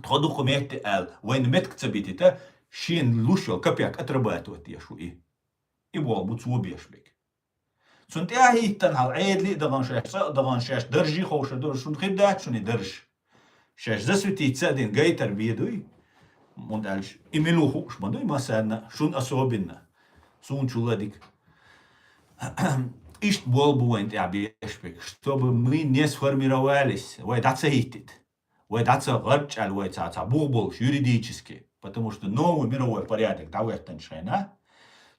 тхо ду кху метте аьлла, вайна меттиг ца битийта, шена луш йолу копейк отрабатывать еш ву и. И болх бу цо беш берг. Цунна тӀаьхьахӀиттина хьал Ӏедале а дахана шаьш, цӀа а дахана шаьш, даржий ховшар ду, шуна хир дац шуна и дарж. Шаьш засветиться а дина гайтар бен дуй, хӀунда аьлча и мила ву хууш ма дуй массарна, шуна особенно, суна чул а дика. Иштта болх бу вайна тӀехь беш берг, чтобы мы не сформировались, вай дӀа ца хӀиттийта. Вай дӀа ца гӀарчӀаьлла, вай цхьа, цхьа бух болуш юридически, потому что новый мировой порядок дӀахӀоьттинчу хенахь,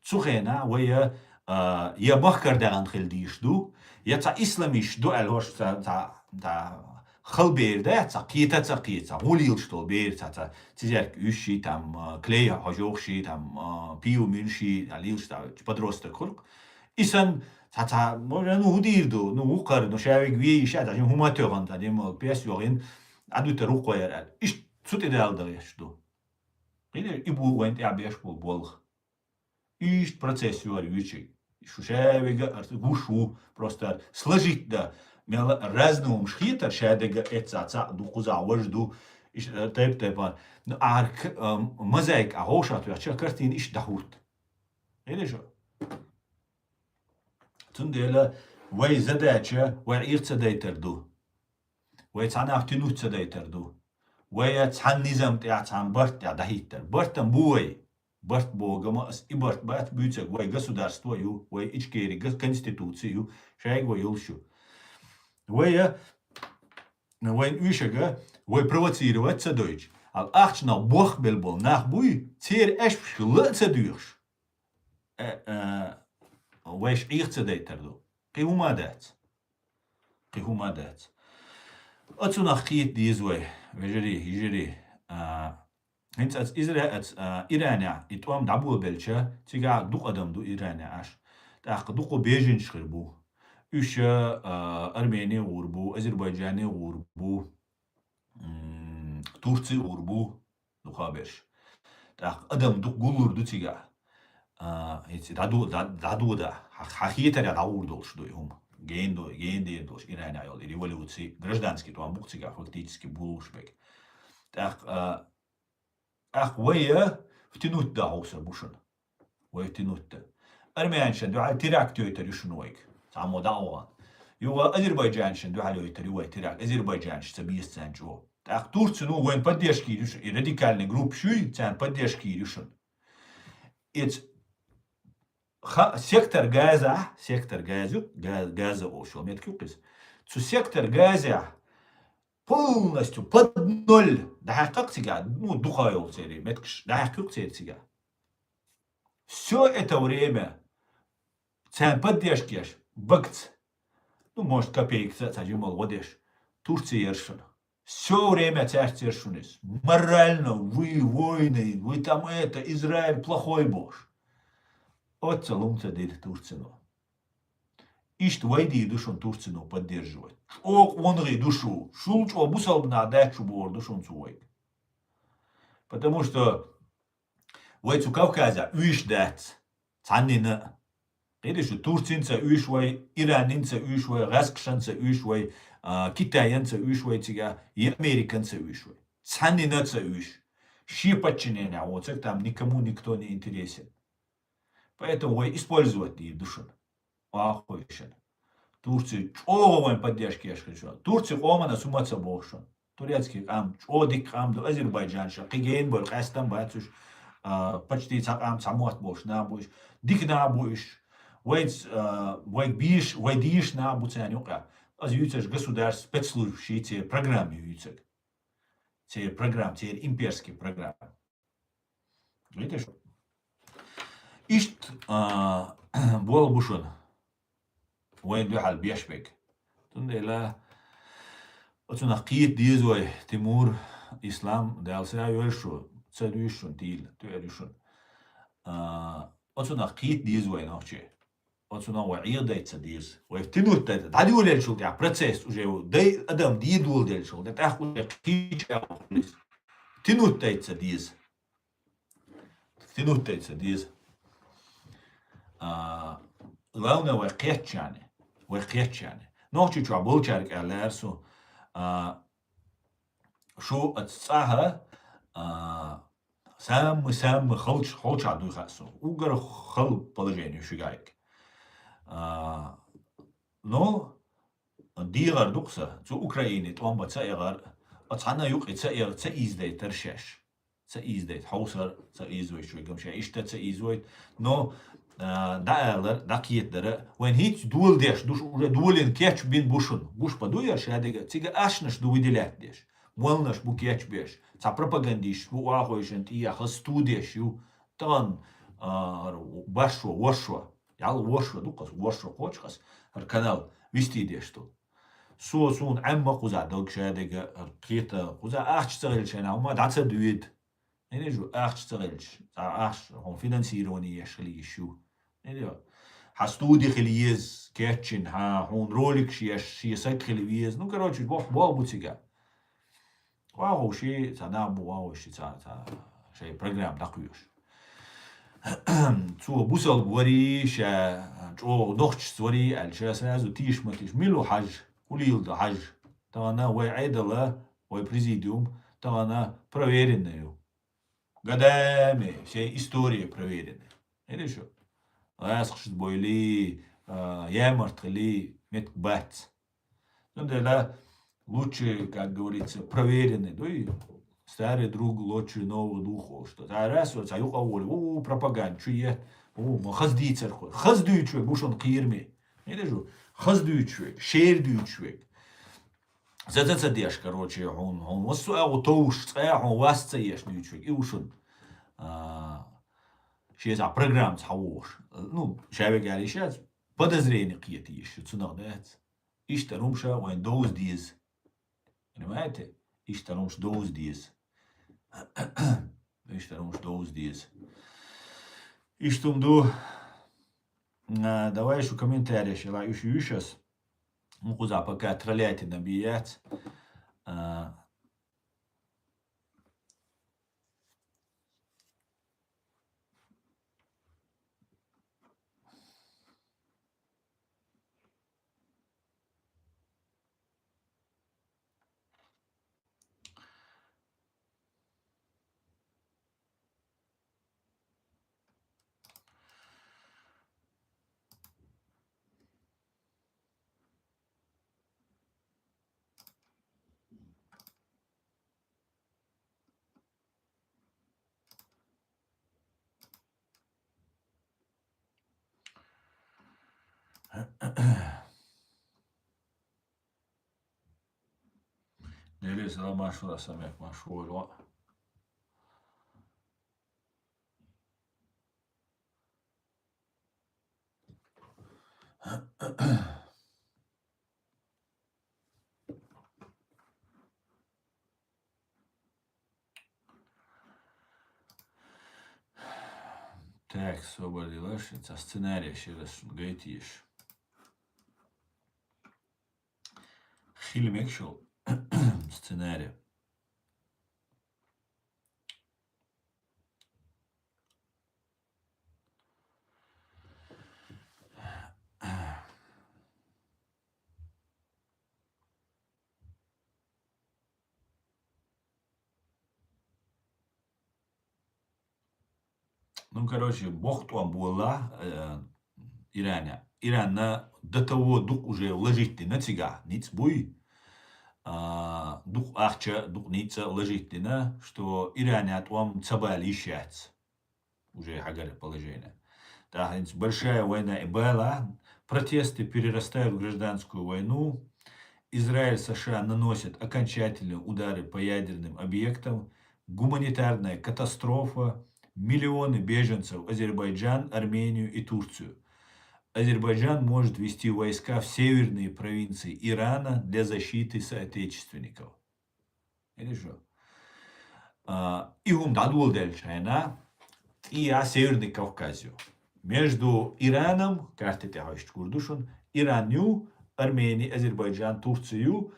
цу хенахь вай, а, я махкара даьхна хила дийш ду, я цхьа исламисташ ду аьлла хӀорш цхьа, цхьа, цхьа халбер дац, цхьа кхета а ца кхета, цхьа гӀуллилаш долу бер, цхьа, цхьа цизерг уьш ший, там, а, клей хьожух ший, там, а, пиво муьлш ший, а, лилаш цхьа подросток хуьлу. И санна, цхьа, цхьа, може, ну, хӀун дийр ду, ну, вукхара, ну, ша вега ве йиш яц, хӀума тоьхна, цхьа, дема, пес йохийна, Ӏадуьтар вукхо яр аьлла. Иштта цу тӀе даьлла дан еш ду. Кхидер, и бу вайн тӀехь беш болу болх. Иштта процесс ю ара вичиг. Шу ша вега ар гуш ву, просто ар сложить да. Мела разный хӀумаш хетар, ша дега эццахь цхьаъ ду, кхузахь важа ду, иш-, э, тайп-тайпа. Ну, ар к-, э, мозаика а гӀовшах тоьхча, картина иштта дӀахӀутту. Хилий шу? Цундела вай задача, вай Ӏеха ца дайтар ду. Вай цхьа нах тянуть ца дайтар ду. Вай цхьана низам тӀехь, цхьана барт тӀехь дӀахӀиттар. Барт-м бу вай. Барт богама ас и барт бац буьйцург. Вай государство ю, вай Ичкери гос-, конституци ю, шайга вай йолуш ю. Вай, вайн уьйшага вай провоцировать ца дойтуш, ал ахчанах бохбелла болу нах буй, церан аьшпаш ла а ца доьхуш. Э, э, вайша Ӏеха ца дайтар ду. Кхин хӀума а дац. Кхин хӀума а дац. Оцунах кхета деза вай, вежарий, йижарий. А, хӀинца ас Изра-, ас, а, Иранехь и тӀом дӀаболабелча, цигахь дукха адам ду Иранехь Ӏаш. ТӀаккха дукха беженцаш хир бу. Уьш, а, Армени гӀур бу, Азербайджани гӀур бу. М, Турци гӀур бу, дукха берш. ТӀаккха адам дукха гуллур ду цигахь. А, хӀинца дӀаду-, дӀа-, дӀадода. Хьа-, хьа хетарехь дӀагӀур долуш ду и хӀума. Генду-, гендер долуш Иранехь йолу и революци, гражданский тӀом бу-кх цигахь фактически буллуш берг. ТӀаккха, а, тӀаккха вай, а, втянуть дан хьовсур бу шуна. Вай втянуть дан. Армянашна дуьхьал теракт йойтур ю шуна вайга. Цхьаммо дӀа а вахана. Юха азербайджанашна дуьхьал йойтур ю вай теракт. Азербайджанаш ца беза царна чӀогӀа. ТӀаккха Турци, ну, вайн поддержка йийр ю шуна. И радикальный группаш юй, царна поддержка йийр ю шуна. Эц ха-, сектор Газа, сектор Газа, Га-, Газа олуш йолу меттиг ю-кх иза. Цу сектор Газа полностью под ноль дӀахьаькхна-кх цигахь, ну, дукха йолу церан меттигаш дӀахьаькхна-кх церан цигахь. Всё это время царна поддержка еш, багца, ну, может, копейкаца а цхьа жималла гӀо деш, Турци яра шуна. Всё время цаьрца яра шуна иза. Морально, вы воины, вы там это, Израиль плохой бохуш. Оццул хӀума ца дира Турцино. Иштта вай дийр ду шуна Турцино поддерживать. ЧӀогӀа къонахий ду шу, шул чӀогӀа бусалба нах дац шу бохур ду шуна цо вайга. Потому что вай цу Кавказехь уьйш дац. Цхьаннина а. Кхидерш ду, Турцин ца уьйш вай, Иранин ца уьйш вай, гӀаскхашан ца уьйш вай, а, Китаян ца уьйш вай цигахь, я Американ ца уьйш вай. Цхьаннина а ца уьйш. Шен подчиненехь воцург там никому никто не интересен. Поэтому вай использовать дийр ду шуна. Охьахойшина. Турци чӀогӀа вайн поддержка еш хир шуна. Турци къомана су ма ца боху шуна. Турецкий къам, чӀогӀа дика къам ду, Азербайджан ша, кхин гена бара, къаьстам бац уьш, а, почти цхьа къам, цхьа мотт болуш нах бу уьш. Дика нах бу уьш. Вайц-, а, вай бийш-, вай дийш нах бу царна юкъахь. Аса юьйцурш государств спецслужб ший церан программа юьйцург. Церан программа, церан имперский программа. Видишь? Иштта, а, болу бу шуна. Вайн дуьхьал беш берг. Цундела оцунах кхета деза вай, Тимур, Ислам, Дала сагӀа йойла шу, ца дуьйш шуна тийла, тоьар ю шуна. А, оцунах кхета деза вай нохчий. Оцунах вай Ӏехадайта ца деза. Вай тянуть дайта. ДӀадоладелчул тӀаьхьа процесс уже дай адам дӀадоладелчул тӀаьхьа уже кхеча тянуть дайта ца деза. Тянуть дайта ца деза. А, главное, вай кхетча. Вай кхетча. Нохчийчохь болчаьрга аьлла лаьара со, а, шу аца цӀахьа, а, самый-самый халч-, халчахь дуй хаьа суна. Уггар хала положение шуьгахь. А, но дийгӀар ду-кх сан, цу Украине тӀом бан ца эгӀар, оцу цхьана юкъе ца эгӀар, ца ийзадайтар шаьш. Ца ийзадайта хьовсар, ца ийзавайта шуьгам шаьш, иштта ца ийзавайта. Но, а, дӀаалар, дӀакхетадар, вайн хӀинца доладеш ду шу, уже долийна кечбина бу шуна. Гуш бан ду яра шадерг, цига ашнаш ду выделять деш. Молланаш бу кечбеш. Цхьа пропагандисташ бу охьахойшина тӀехьа, хаза студеш ю. Тахана, а, башо, вошо. Ял вошо ду-кх аса, вошо кхочу аса, хӀара канал вистий деш ду. Со суна Ӏемма кхуза дог шадерг, хӀара кхета кхуза ахча ца хилча шайна хӀума дӀа ца дуьйда. Хьина шу ахча ца хилча, цхьа ахча хьуна финансирование еш хила йиш ю. Хьина ю. Хьан студи хила еза, кечйина, хьан хьуна роликаш еш, шен саг хила веза. Ну, короче, бох-, болх бу цига. Ваховши, цхьа нах бу, ваховши, цхьа, цхьа шайн программа дӀакхоьхьуш. Цо бусалба варий, ша чӀогӀа нохчашца варий аьлча, сразу тийша ма тийша. Мила ву Хьажа, Кулилда Хьажа. Тахана вай Ӏедал, вай президиум, тахана проверенный ю. Годами, всей историей проверенный. Или шу? ГӀаскхашца бойли, а, ямарт хили, меттиг бац. Цундела лучше, как говорится, проверенный, дуй, старый друг лучше новых двух, олуш ду. Цхьа раз, цхьа юкъа а волий, у, пропаганда, чу е, у, ма хаза дийцар кхо. Хаза дуьйцуш верг ву шуна кхераме. Хьина шу? Хаза дуьйцуш верг, шера дуьйцуш верг. За, за ца деш, короче, хьуна, хьуна массо а агӀо товш, цкъа а хьуна вас ца еш дуьйцуш верг. И ву шуна, а, шен цхьа программа цхьа вогӀуш. Ну, ша верг аьлла йиш яц, подозрение кхета йиш ю, цунах дац. Иштта хӀумаш вайн довза деза. Понимаете? Иштта хӀумаш довза деза. Иштта хӀумаш довза деза. Иштта хӀума ду. А, давай шу комментарий шила, уьш, уьш ас. Ну, кхуза пока троллятина бе яц. А, Деле салам машура самек машура. Так, собар дилаш, ца сценарий ширас гайтиш. Хилмек шо сценарий. Ну, короче, бохтуан була, э, Иране. Ирана до того дук уже вложить на цига, ниц буй. А, дук ахча, дук ница вложить на, что Иране атуам цабали ищац. Уже хагар положение. Так, большая война и была. Протесты перерастают в гражданскую войну. Израиль, С Ш А наносят окончательные удары по ядерным объектам. Гуманитарная катастрофа. Миллионы беженцев в Азербайджан, Армению и Турцию. Азербайджан может ввести войска в северные провинции Ирана для защиты соотечественников. Или что? А, и хум дадул дель чайна, и а Северный Кавказью. Между Ираном, карты тяхаешь курдушун, Иранью, Арменией, Азербайджан, Турцию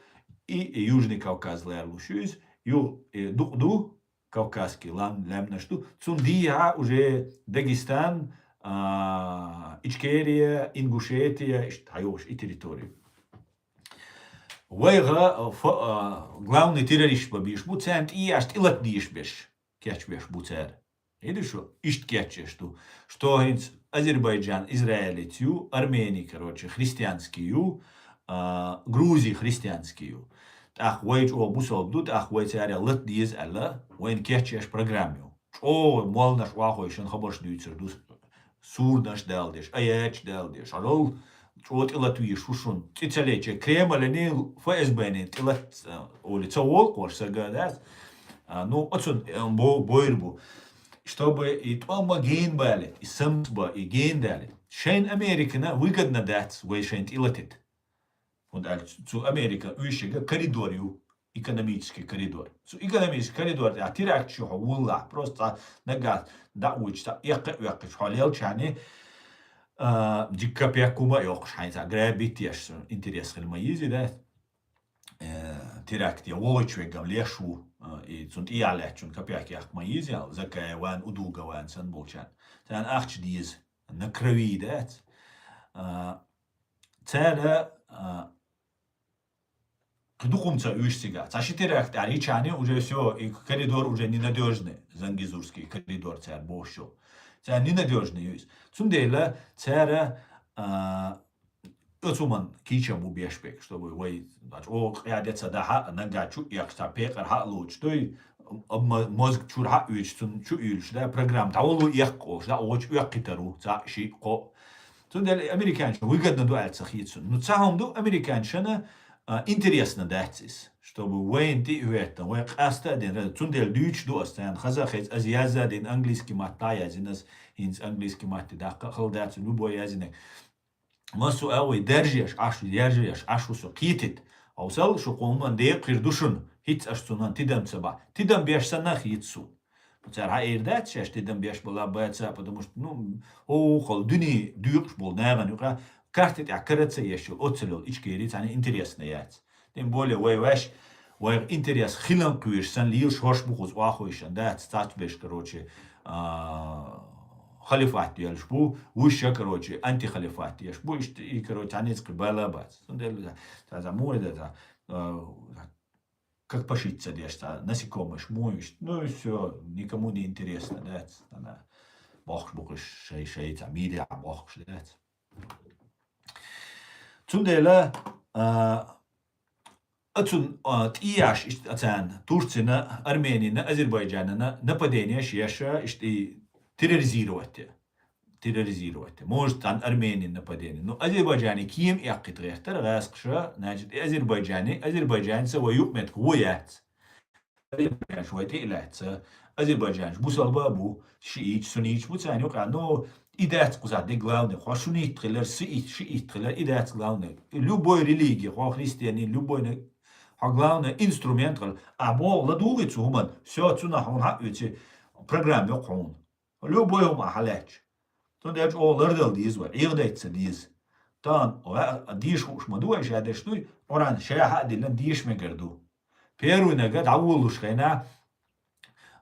и Южный Кавказ лэр лушуз, ю, э, дук ду, Кавказский, лам, лам нашту, цун дия уже Дагестан, а, Ичкерия, Ингушетия, ишт, хайош, и территорию. Вайга, а, фа-, а, главный террорист ба биш бу, цен и аш тилат диш биш, кеч биш бу цер. Или что? Ишт кечеш ту. Что хинц Азербайджан, Израиль тю, Армении, короче, христианский ю, а, Грузии христианский ю. Так, вай чо бусол ду, так, вай царя лат диз алла, вайн кечеш программу. Чо молнаш вахой шен хабарш дюйцер дус. Сурнаш далдеш, аяч далдеш. Арол, чо тилат ви шушун. Цицалече Кремль не Ф С Б не тилат, э, оли цавол, кош сагадас. А, ну, отсюд, э, бо-, бойр бу. Чтобы и тома ген бали, и самсба, и ген дали. Шейн Американа выгодно дать, вай шейн тилатит. Вот аль цу Америка уйшига коридор ю, экономический коридор. Цу экономический коридор, а теракт чё вулла, просто нага да уч та якка якка шалел чани, а, дикка пякума ёк шайта грабить еш интерес хил ма изи, да. Э, теракт я волочвегам лешу, э, и цунт и я лячун капяк як ма изи, а закая ван, удуга ван сан болчан. Тан ахч диз на крови, да. А, цера, а, кыдукумца уйшсига. Ца ши теракт аричани уже всё, и коридор уже ненадёжный. Зангизурский коридор цер бошо. Цер ненадёжный юйс. Цундела цера, а, оцуман кича бу бешбек, чтобы вай, значит, о, я деца да ха, нага чу, я кста пекар ха луч, то и, м, мозг чур ха уйч, цун чу уйч, да, программ, та олу як кош, да, оч уяк китару, ца ши ко. Цундела американча выгодно ду альца хитсун. Ну, ца хом ду американчана, а, интересно датсис, чтобы вайн ти уэтта, вай каста ден, цундела дюч ду астан, хаза хез, аз яза ден английский мат та язинас, инс английский мат ти да, хал датсин, любой язинек. Масу авой держеш, ашу держеш, ашу су китит. Аусал шу коман де кир душун, хитс аш цунан тидам цаба. Тидам беш сана хитсу. Цар ха эрдат шеш тидам беш была баца, потому что, ну, о, хол дуни дюкш бол наган юка, карты тя караца ешил, оцелил, ичкери, цани интересно яц. Тем более, вай ваш, вай интерес хилан куиш, сан лил шош бухуз уахуишан, да, цац беш, короче, а, халифат ельш бу, выше, короче, антихалифат еш бу, ишт, и, короче, анец кыбала бац. Сундель, да, да, да, мой, да, да, а, как пошиться деш, да, насекомые шмуешь, ну и всё, никому не интересно, да, она, бохш бухуш, шей, шей, там, миля, бохш, да. Цундела, а, ацун, а, тияш ишт ацан Турцина, Арменина, Азербайджанина нападение шеша ишт и терроризировать. терроризировать. Может, цхьан Арменин нападение. Ну, Азербайджане кема эккхийта гӀертар гӀаскхаша, значит, и Азербайджане, азербайджанца вай юкъ-меттиг во яц. Азербайджанаш вай тӀе а лаьцна. Азербайджанаш бусалба а бу, шииташ, сунниташ бу царна юкъахь. Ну, и дац кхузахь де главный. Хьо суннит хилар, шиит, шиит хилар, и дац главный. Любой религия, хьо христианин, любой на-, хьо главный инструмент хила. А бо ладугӀи цу хӀуман, всё, цунах хьуна хьаоьцу программа йоккха хьуна. Любой хӀума хьалаьцча. Цундела чӀогӀа лардала деза вай, Ӏехадайта ца деза. Тан, ва-, деша хууш ма ду вай, ша деш дуй, Къуръан ша хьа а диллина, деша мегар ду. Первый нага дӀаволалуш хенахь,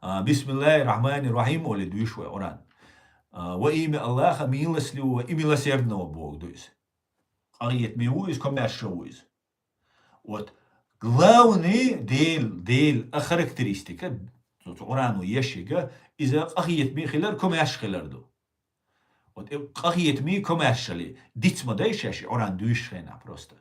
а, «Бисмиллахир Рахманир Рахим» олий дуьйш вай Къуръан. А, «Во имя Аллаха, милостливого и милосердного» боху ду иза. Къахетаме ву иза, комаьрша ву иза. Вот главный Дел, Дел а характеристика, цу, цу Къуръано ешига, иза къахетаме хилар, комаьрша хилар ду. Вот и къахетаме, комаьршале, диц ма дай шаьш и Къуръан дуьйш хенахь просто.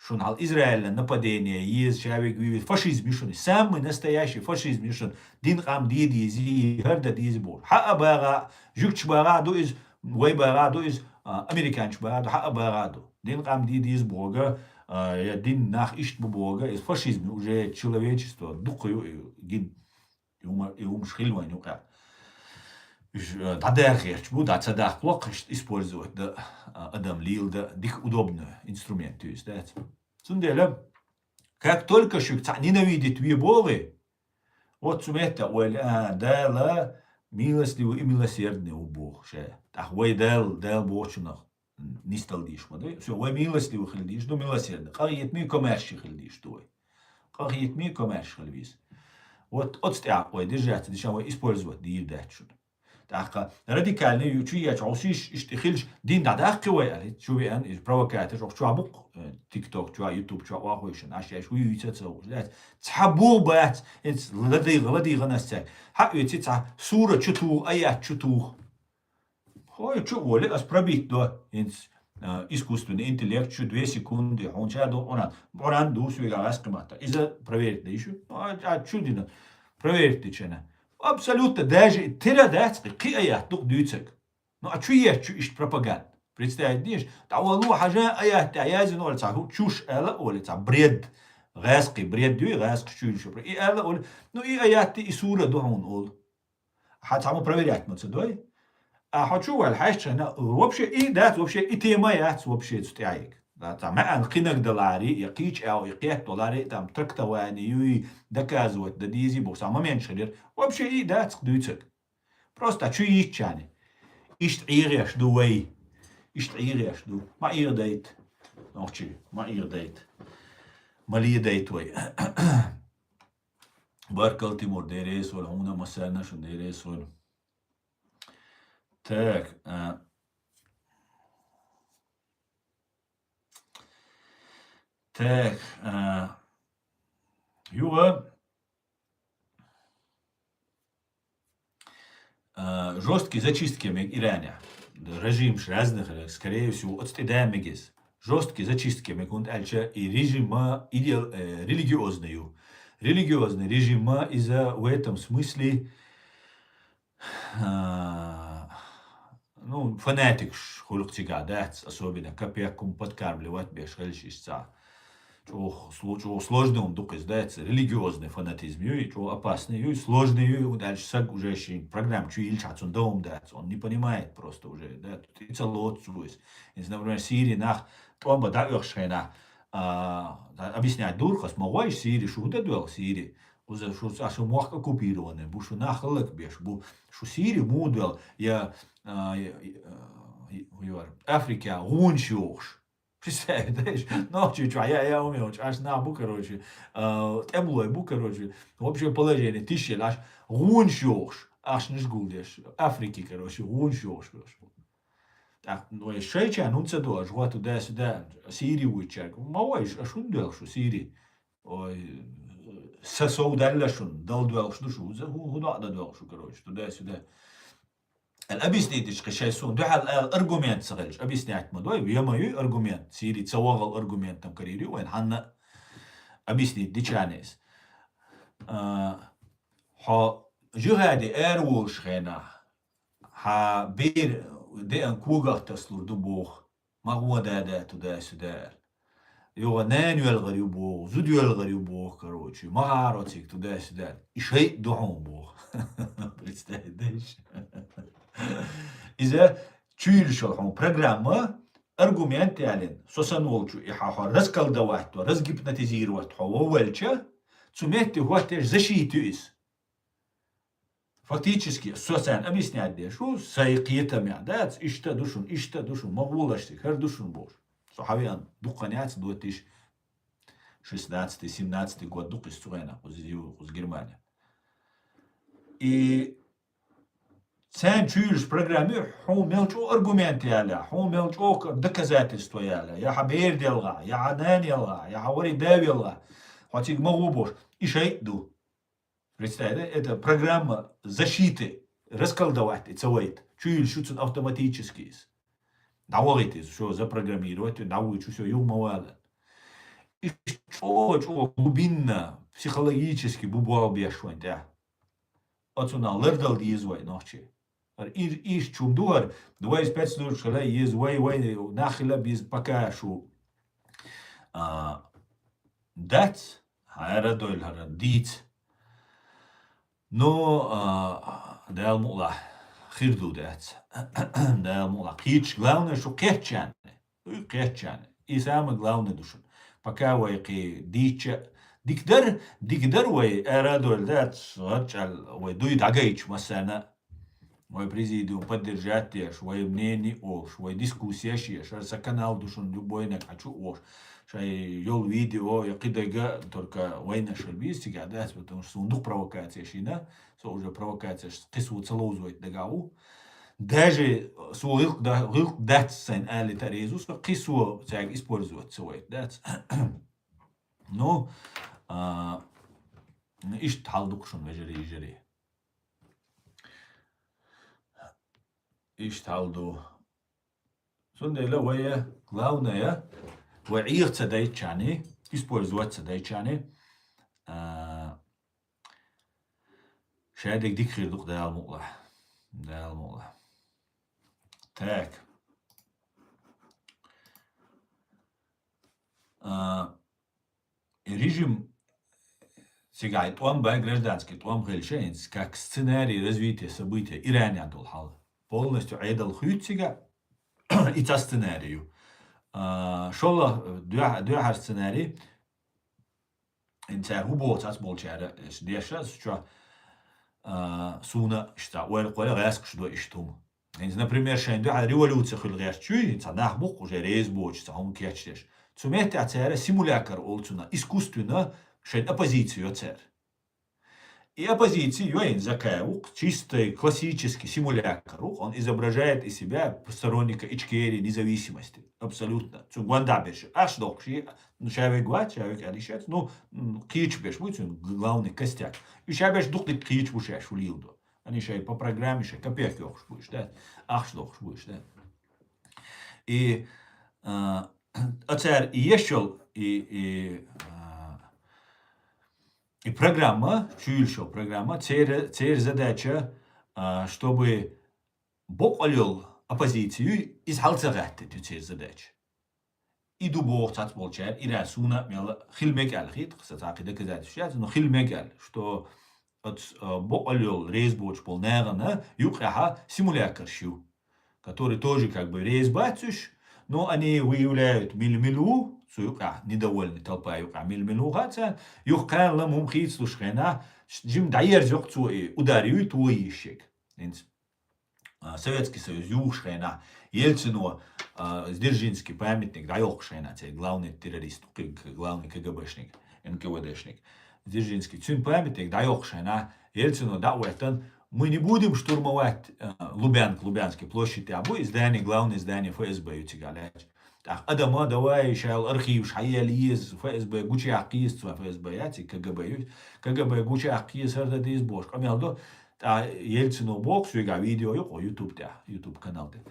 Шуна хьал Израиль нападение еза, шавиг вивит, фашизм ю шуна. Самый настоящий фашизм ю шуна. Дин къам де дезий, хӀара дан дезий боху. Хьа а багӀа, жуьгташ багӀа ду иза, вай багӀа ду иза, а, американчу багӀа ду, хьа а багӀа ду. Дин къам де деза боху, а, я дин нах иштта бу боху, иза фашизм ю, уже человечество дукха ю и гин. И хӀума-, и хӀумаш хила вайн юкъа. Уж, э, дӀадаха гӀерташ бу, дӀа ца дахка локхаш использовать да, а, адам лийла да, дика удобный инструмент ю иза, дац. Цундела, как только шуьга цхьаъ ненавидеть ве богӀий, вот цу метта ойла, а, Дала милостливый и милосердный ву боху ша. ТӀаккха вай Дала, Дала бохучунах нисдала дийш ма ду. Всё, вай милостливый хила дийш ду, милосердный. Къахетаме, комаьрша хила дийш ду вай. Къахетаме, комаьрша хила веза. Вот оцу тӀехь вай держаться дича вай использовать дийр дац шуна. ТӀаккха радикальный ю, чу ечу хьовсийш, иштта хилча, дин дӀадаккхи вай аьлла, чу веана, иза провокатор, оха чохь буккха, э, TikTok чохь, YouTube чохь охьахуьйшина, аш еш вуй вийца а ца хууш, дац. Цхьа бу бац, эца ладийгӀа, ладийгӀанас цаьрга. Хьа оьци цхьа сура чу туху, аят чу туху. Хой, чу а воле, ас пробить до, хӀинца, а, искусственный интеллект, чу две секунды, хьуна ша ду Къуран. Къуран ду, суьйга гӀаскхи матта. Иза проверить дайшу? А, а, чу дина? Проверить дичана. Абсолютно, даже тира дац, кхи аят дукха дуьйцаг. Ну, а чу еш чу иштта пропаганда? Представить деш, тӀа валу хьажа аят тӀа язина ола цхьа хӀу-, чуш ала ола цхьа бред. ГӀаскхи бред дуй, гӀаскхи чуьйш. И ала ола, ну, и аят и сура ду хьуна ола. Хьан цхьа ма проверять ма ца дой? А хьо чу ваьлла хьаьшчхьана, вообще и дац, вообще и тема яц, вообще цу тӀаьхьа. Да, цхьа маьӀан кхинаг далари, я кхийч ау, я кхет долари, там трактование юй, доказывать да дизи бу, цхьа момент шхилир. Вообще и дац дуьйцаг. Просто чу йиччани. Ишт Ӏийгъеш ду вай. Ишт Ӏийгъеш ду. Ма Ӏийгъдайт. Нохчи, ма Ӏийгъдайт. Ма ледайт вай. Баркал, Тимур, дерес вал, хьуна массарна шун дерес вал. Так, а, так, а, юга, а, жёсткий зачистки мег Иране. Режимш разных, скорее всего, отстеда мегис. Жёсткий зачистки мег, хӀунда аьлча и режима идеал-, э, религиозный ю. Религиозный режима иза в этом смысле, а, ну, фанатикаш хуьлу цигахь дац, особенно капеккум подкармливать беш хилча иштта. ЧӀогӀа сло-, чӀогӀа сложный хӀума ду-кх иза, дац, религиозный фанатизм юй, чӀогӀа опасный юй, сложный юй, хӀунда аьлча саг уже шен программа чу йилча цунна дан хӀума дац, он не понимает просто уже, да, и ца лоцу вуйс. Иза, например, Сири нах тӀом бан дӀаоьхуш хенахь, а, объяснять дур хас, ма гӀой Сири, шу хӀун дан доьлху Сири? Кхуза шу, а шу мохк оккупированный бу, шу нах хӀаллакбеш бу, шу Сири муха доьлху, я, а, я, я, я, Африка гӀонаш йохуш. Представь, да, иш, нохчий чохь я, я, уме, аш нах бу, короче, а, тӀемалой бу, короче, вообще положение тишъелла, аш гӀонаш йохуш, аш ниш гулдеш, Африки, короче, гӀонаш йохуш, короче. ТӀаккха, ну, шайчарна хӀунда ца до, аш гӀо туда-сюда, Сири вуйчаьрга? Ма вай, аш хӀунда доьлху шу Сири? Ой, са сов даьлла шуна, дала доьлхуш ду шу, хӀу-, хӀу-, хӀу докъа дан доьлху шу, короче, туда-сюда. Аьлла объяснить дича кхин шай суна дуьхьал ала аргумент ца хилча, объяснять ма дой, вема юй аргумент, Сири ца вахал аргументам карийр ю вайн, хьанна объяснить дичанес. А, хьо жихаде ара волуш хенахь, хьан бер деан когах таслур ду боху. Ма гӀо да-да туда-сюда аьлла. Юха нана йоьлгӀар ю боху, зуда йоьлгӀар ю боху, короче, ма гӀаро цига туда-сюда аьлла. И шайтӀа ду хьуна боху. Представь, да, иш? Иза чуьйлуш йолу хьуна программа, аргумент ялийна, со санна волчу и хьан хьо расколдовать во, разгипнотизировать хьо во валча, цу метте хӀоттеш защита ю иза. Фактически, со царна объяснять деш ву, сайн кхетам ян дац, иштта ду шуна, иштта ду шуна, ма гӀолаш цига, хӀара ду шуна бохуш. Со хьан веана дуккха яц, две тысячи шестнадцатый, семнадцатый год ду кхуьссу цу гӀенах, кхуза ю, кхуза Германия. И царна чуьйлуш программе хьуна мел чӀогӀа аргумент ялахь, хьуна мел чӀогӀа доказательство ялахь, я хьан бер делгӀахь, я хьан нана елгӀахь, я хьан вари да велгӀахь, хьо цига ма гӀо бохуш, и шайтӀа ду. Представь, да? Это программа защиты, расколдовать и ца вайта. Чуьйлуш ю цунна автоматически иза. ДӀавахийта иза, всё, запрограммировать, дӀавуьйчу, всё, юха ма вала. И чӀогӀа-чӀогӀа глубинно, психологически бу болх беш вайн тӀехь. Оцунах лардала деза вай нохчий. ХӀара ир-, иш чум ду хӀара, вай спецслужбаш хила еза, вай, вай нах хила беза пока шу. А, дац, хӀара дойла хӀара дийца. Но, а, Дала мукъалахь, хир ду дац. Дала мукъалахь, кхеташ, главное, шу кхетчарна. Уй, кхетчарна. И самое главное ду шуна. Пока вай кхин дийча, дика дар, дика дар вай, ара дойла дац, гӀаччӀал вай дуй дӀагайча массарна. Вай президиум поддержать деш, вай мнение олуш, вай дискуссияш еш, хӀара сан канал ду шуна, любойнаг хьан чу олуш. Шайн йолу видео я кхидага только вайнаш хила беза цигахь дац, потому что суна дукха провокацияш йина, со уже провокацияш кхин со ца ловзавайта дагахь ву. Даже со гӀиллакх да-, гӀиллакх дац сайна алита реза ву, со кхин со цаьрга использовать ца вайта дац. Ну, а, иштта хьал ду-кх шуна, вежарий, йижарий. Иштта хьал ду. Цундела вай, главное, вай Ӏеха ца дайчарний, использовать ца дайчарний, а, шадерг дика хир ду-кх Дала мукъалахь. Дала мукъалахь. Так. А, режим цигахь тӀом бай, гражданский тӀом хилча, хӀинца как сценарий развития события Иранехь долу хьал. Полностью Ӏедал хуьйцу цигахь, и цхьа сценарий ю. А, шолгӀа, дуьхьа-, дуьххьара сценарий, хӀинца цара хӀун боху цхьацболчара, аш деша ас чохь, а, суна иштта ойла кхойла гӀаьскаш до иштта хӀума. ХӀинца, например, шайн дуьхьа революция хуьлу гӀертачуьй, хӀинца нах бу-кх уже реза боцуш, цхьа хӀума кечдеш. Цу меттехь цара симулякр олу цунах, искусственно шайн оппозицию йо цара. И оппозиция йо хӀинца закай ву-кх, чисто классический симулякр ву-кх, он изображает из себя сторонника Ичкерии, независимости. Абсолютно. Цу гондахь берш ахча дохкуш, ну, ша вег вац, ша вег аьлла йиш яц, ну, м, кхечу берш бу цуьнан главный костяк. И ша берш дукха дика кхечу бу шаьш, хӀу лийла до. Они шайн по программе, шайн копейка йохуш бу уьш, да? Ахча дохуш бу уьш, да? И, а, а цара и еш йолу, и, и, а, и программа, чуьйлуш йолу программа, церан, церан задача, а, чтобы боккъал йолу оппозицию иза хьал ца гӀаттийта ю церан задача. И ду боху цхьацболчара, Иран суна а мел хила мега аьлла хета, сан цхьа кхин доказательстваш яц, но хила мега аьлла, что оцу, а, боккъал йолу реза боцуш болу нахана юкъехьа симулякрш ю, которые тоже как бы реза бац уьш, но они выявляют мила-мила ву, цу юкъехь недовольный толпа юкъехь мила-мила ву хаьа царна, юха кхана лама хӀума хийцалуш хенахь, жима дӀаерза йоккху цо и удар юй, то йиш шег. ХӀинца. А, Советский Союз юхуш хенахь, Ельцино, а, Дзержинский памятник дӀайоккхуш хенахь, церан главный террорист, к-, к-, главный КГБшник, НКВДшник. Дзержинский, цуьнан памятник дӀайоккхуш хенахь, Ельцино дӀа а веттан, мы не будем штурмовать, а, Лубянку, Лубянская площадь тӀехь бу, и здание, главное здание ФСБ ю цигахь лаьтташ. ТӀаккха адама, давай, ша йолу архиваш хьаелла еза, ФСБ гучуяккха еза, цо ФСБ яц, и КГБ ю. КГБ гучуяккха еза, хӀара дан деза бохуш къамел до. ТӀаккха Ельцино боху, соьгахь видео ю кху YouTube тӀехь, YouTube канал тӀе.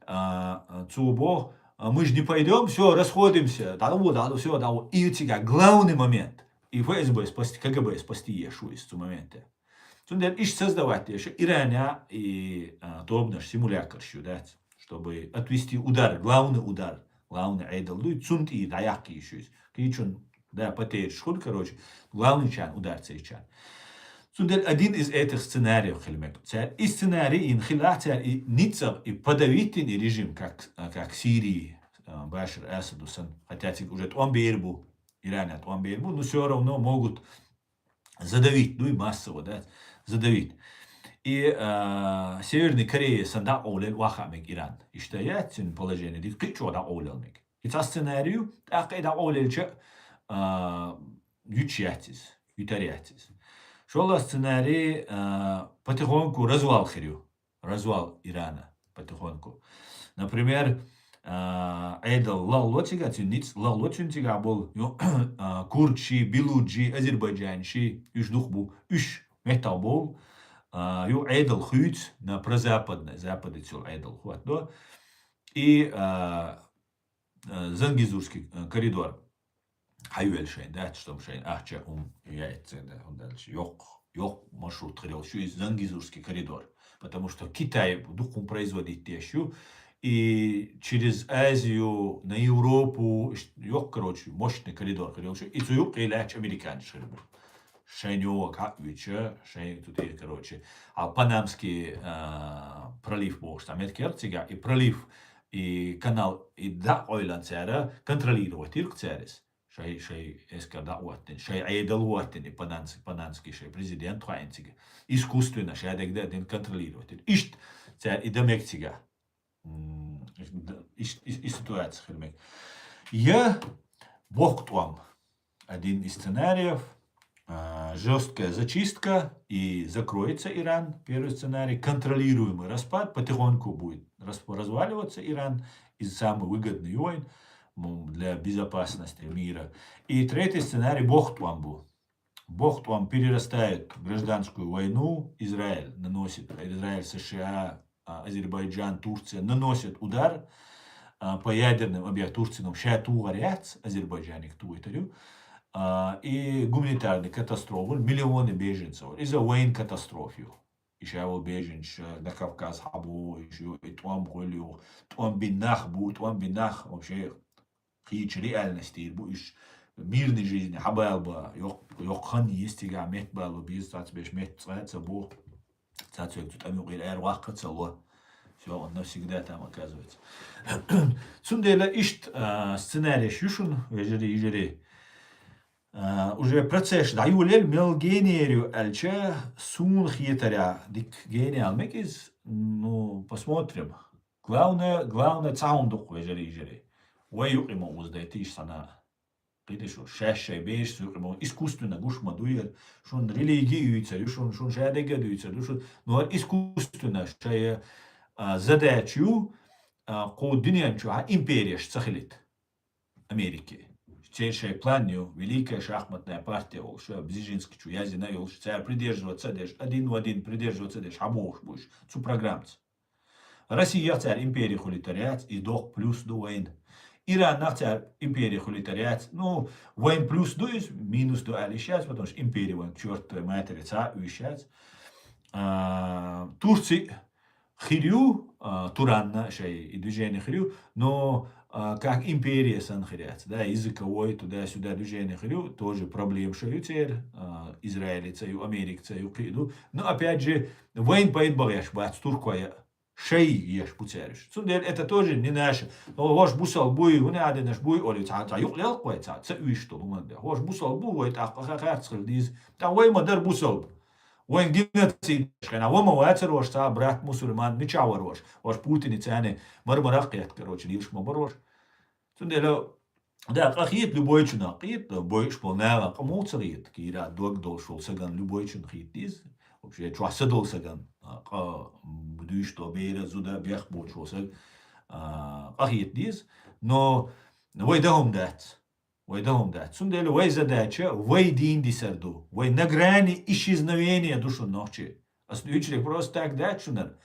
А, цо боху, а, мы же не пойдём, всё, расходимся, дӀа а во, дӀа а во, всё, дӀа а во. И ю цигахь главный момент. И ФСБ спасти, КГБ спасти еш ву иза цу моменте. Цундела иштта создавать деш, Иране и, а, тобанаш симулякрш ю, дац. чтобы отвести удар, главный удар, главный Ӏедал дуй, цунна тӀера дӀаяккха йиш ю иза. Кхычун, да, потеряш хуьлу, короче, главныйчарна удар ца йича. Цундела один из этих сценариев хила мега. Цара и сценарий йина хилахь, цара и ницкъ, и подавить йина и режим, как, как Сирии, а, Башар Асаду сан. Хотя цига уже тӀом бер бу, Ирана тӀом бер бу, но всё равно могут задавить, ну и массово, да, задавить. И, а, Северной Корее сан дӀакъовлийла ваха мега Иран. Иштта яц цуьнан положение, дика кхин а чӀогӀа дӀакъовлийла мега. И цхьа сценарий ю, тӀаккха и дӀакъовлийлча, а, юьтуш яц иза, юьтур яц иза. ШолгӀа сценарий, а, потихоньку развал хир ю. Развал Ирана потихоньку. Например, а, Ӏедал лахло цигахь, цуьнан ницкъ лахло цуьнан цигахь болу, ю, а, курдаши, белуджи, азербайджанаши, уьш дукха бу, уьш меттахбовлу, а, ю Ӏедал хуьйцу на прозападный, западец йолу Ӏедал хӀоттадо. И, а, а, Зангезурский, а, коридор хьайвелла шайн дац, чтобы шайн ахча хӀума яйца, да, хӀунда аьлча йоккха, йоккха маршрут хир йолуш ю иза Зангезурский коридор, потому что Китай дукха хӀума производить деш ю, и через Азию на Европу, иш-, йоккха, короче, мощный коридор хир йолуш ю, и цу юккъе лаьтташ американцаш хир бу. Шайн йогӀу хьаъ вича, шайн цу тӀе, короче, а Панамский, а, пролив бохуш цхьа меттиг яра цигахь, и пролив, и канал, и дӀа а къойлан цара контролировать йира-кх цара иза. Шай, шай эскар дӀа а хӀоттийна, шай Ӏедал хӀоттийна, и Пананс-, Пананский шай президент хаийна цига. Искусственно, шадерг дан дина контролировать дина. Иштта цара и дан мега цига. М, иш-, иш-, и, и ситуация хир мега. Я боху тӀом. Один из сценариев, а, жёсткая зачистка и закроется Иран. Первый сценарий. Контролируемый распад. Потихоньку будет расп-, разваливаться Иран. Из самый выгодный войн, м, для безопасности мира. И третий сценарий, боху тӀом бу. Боху тӀом перерастает в гражданскую войну. Израиль наносит, Израиль, США, а, Азербайджан, Турция наносят удар, а, по ядерным объектам. Турция, ну, ша тухар яц, Азербайджаниг тухуьйтур ю. А, и гуманитарный катастрофа, миллионы беженцев. Иза войн катастрофа ю. И ша волу беженцаш, э, на Кавказ хьабо, и шу, и тӀом хуьлу ю, тӀом бина нах бу, тӀом бина нах, вообще, кхечу реальностера бу уьш, мирной жизни хьабалба, йоккха, йоккха хан еза цигахь, меттабалба беза, цхьацца беш метта цкъа а ца бо, цхьацца верг цу тӀам юкъера араваккха а ца ло. Всё, он навсегда там оказывается. Цундела иштта, а, сценарийш ю шуна, вежарий, йижарий. А, уже процесс дӀайолаелла, мел генера ю аьлча, суна хетарехь, дика генера мега иза, ну, посмотрим. Главное, главное, цхьа хӀума дукха, вежарий, йижарий. Вай юкъе ма узадайтийша цхьана. Кхетий шу, шаьш шайн берашца юкъе ма, искусственно гуш ма ду яра. Шуна религи а юьйцур ю, шуна, шуна шадерг а дуьйцур ду, шуна. Но искусственно шайн, а, задача ю, а, кху дуьнен чохь империяш ца хилийта. Америки. Церан шайн план ю, Великая шахматная партия олуш, Бжезинский чу яздина йолуш, цара придерживаться а деш, один в один придерживаться а деш, хьабохуш бу уьш цу программаца. Россия цара империя хуьлуьйтур яц, и доккха плюс ду вайна. Иран нах цара империя хуьлуьйтур яц, ну, вайна плюс ду иза, минус ду аьлла йиш яц, потому что империя вайн к чёртовой матери цхьа а уьйш яц. А, Турци хир ю, а, Туранна шайн и движение хир ю, но, а, как империя санна хир яц, да, языковой, туда-сюда движение хир ю, тоже проблема шо ю церан, а, Израилица ю, Америкаца ю, кхин а ду. Но опять же, вайн пайда бахьеш бац туркой а, шай еш бу церан уьш. Цундела это тоже не наше. Но хӀорш бусалба буй, хӀун а динаш буй, олий, цхьа, цхьа юкъ лелкъ вай, цхьа, ца уьйш долу хӀуманна де. ХӀорш бусалба бу, вай тӀаккха ха-, харц хила дийза. ТӀаккха вай ма дара бусалба. Вайн геноцид хенахь, ва ма вацарош, цхьа брат мусульман, мичахь варош. Ваш Путине царни мар-мара а кхетта, короче, лелаш ма барош. Цундела, да, къахета любойчунах, къахета, бойуш болу нагӀа къа муха ца хета, кийра дог долуш волу саган любойчунна хета деза. Вообще, чохь са долу саган, а, къа, м, дуьйш до бера, зуда, бех боцуш волу саг, а, къахета деза. Но вай дан хӀума дац. Вай дан хӀума дац. Цундела вай задача, вай дийна дисар ду. Вай на грани исчезновения ду шуна нохчий. Ас дуьйцург просто так дац шунара.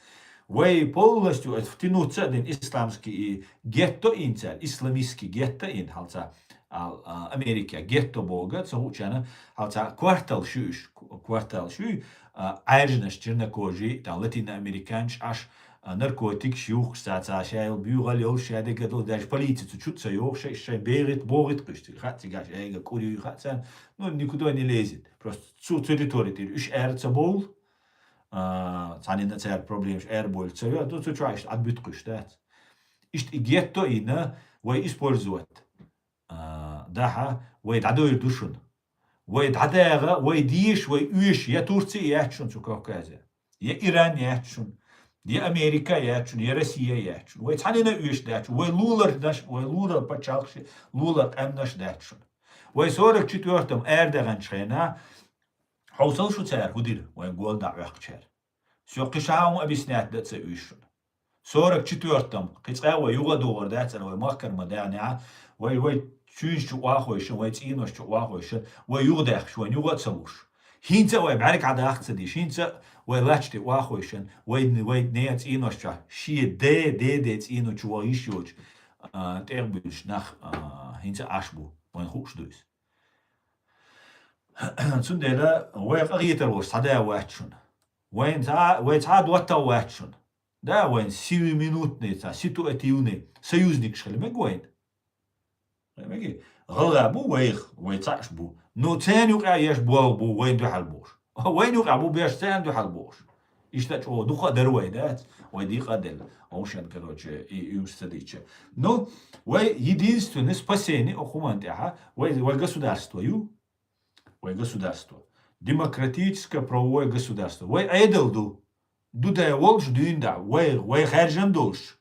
Вай полностью это втянуться а дина исламский и гетто ин цара, исламистский гетто ин хьалца, а, а, Америка гетто бога, ца хуучана хьалца квартал шуьйш, квартал шуьй, а, Ӏаьржинаш, чернокожий, там, латиноамериканцаш, аш, а, наркотикаш юхкаш цаца, ша йол буьйгӀал йолуш, ша дегадо, даже полици цу чу ца йохуш, шайн бегӀит, богӀит кхуьш цига, хаьа цигаш, эга кӀур юй хаьа царна, ну, никуда не лезет. Просто цу территори тӀера уьш ара ца бовлу, а, цхьанна цара проблемаш ара бойла ца йо, ну, цу чохь иштта Ӏад буьту кхуьш дац. Иштта и гетто а йина, вай использовать. А, дахьа, вай дӀадойр ду шуна. Вай дӀадагӀа, вай деша, вай оьшу, я Турци яц шуна цу Кавказе, я Иран яц шуна, я Америка яц шуна, я Россия яц шуна. Вай цхьанна оьшу дац шуна. Вай лулар даш, вай лулар пачхьалкхаш, лулар къаьмнаш дац шуна. Вай сорок четвёртом арадаханчу хенахь хьовсал шу цара хӀун дира, вайн гонна дӀа Ӏохкучара. Со кхин ша хӀума объяснять дан а ца оьшу шуна. Сорок четвёртом, кхин цкъа а вай юха а догӀур дацара, вай махкара ма даьхьнехьа, вай, вай чуьнаш чу охьахойшан, вай цӀенош чу охьахойшан, вай юха даьхкаш, вайн юха а ца луш. ХӀинца а вай бӀаьрг хьадаккха ца деш, хӀинца а вай лач тӀе охьахойшан, вай, вай нехан цӀенош чохь, шен де, де, де цӀено чу ваха йиш йоцуш, а, тӀехбуьлуш нах, а, хӀинца а Ӏаш бу, вайн хууш ду иза. Цундела вай къахетар волуш цхьа да вац шуна. Вайн цхьа, вай цхьа а доттагӀа вац шуна. Да, вайн сиюминутный, цхьа ситуативный союзникаш хила мега вайн. Хила мега? ГӀалгӀа бу вайх, вай цхьаъш бу. Ну, царна юкъа еш болх бу вайн дуьхьал бохуш. Вайн юкъа бу беш царна дуьхьал бохуш. Иштта чӀогӀа дукха а дара вай, дац? Вай декъа а делла. Овшен, короче, и, и уьш ца дийча. Ну, вай единственное спасение, о, хӀуманна тӀехьа, вай, вай государство ю. Вай государство. Демократическое правовое государство. Вай Ӏедал ду. Ду дай волуш дуьйна да. Вай, вай хаьржина долуш.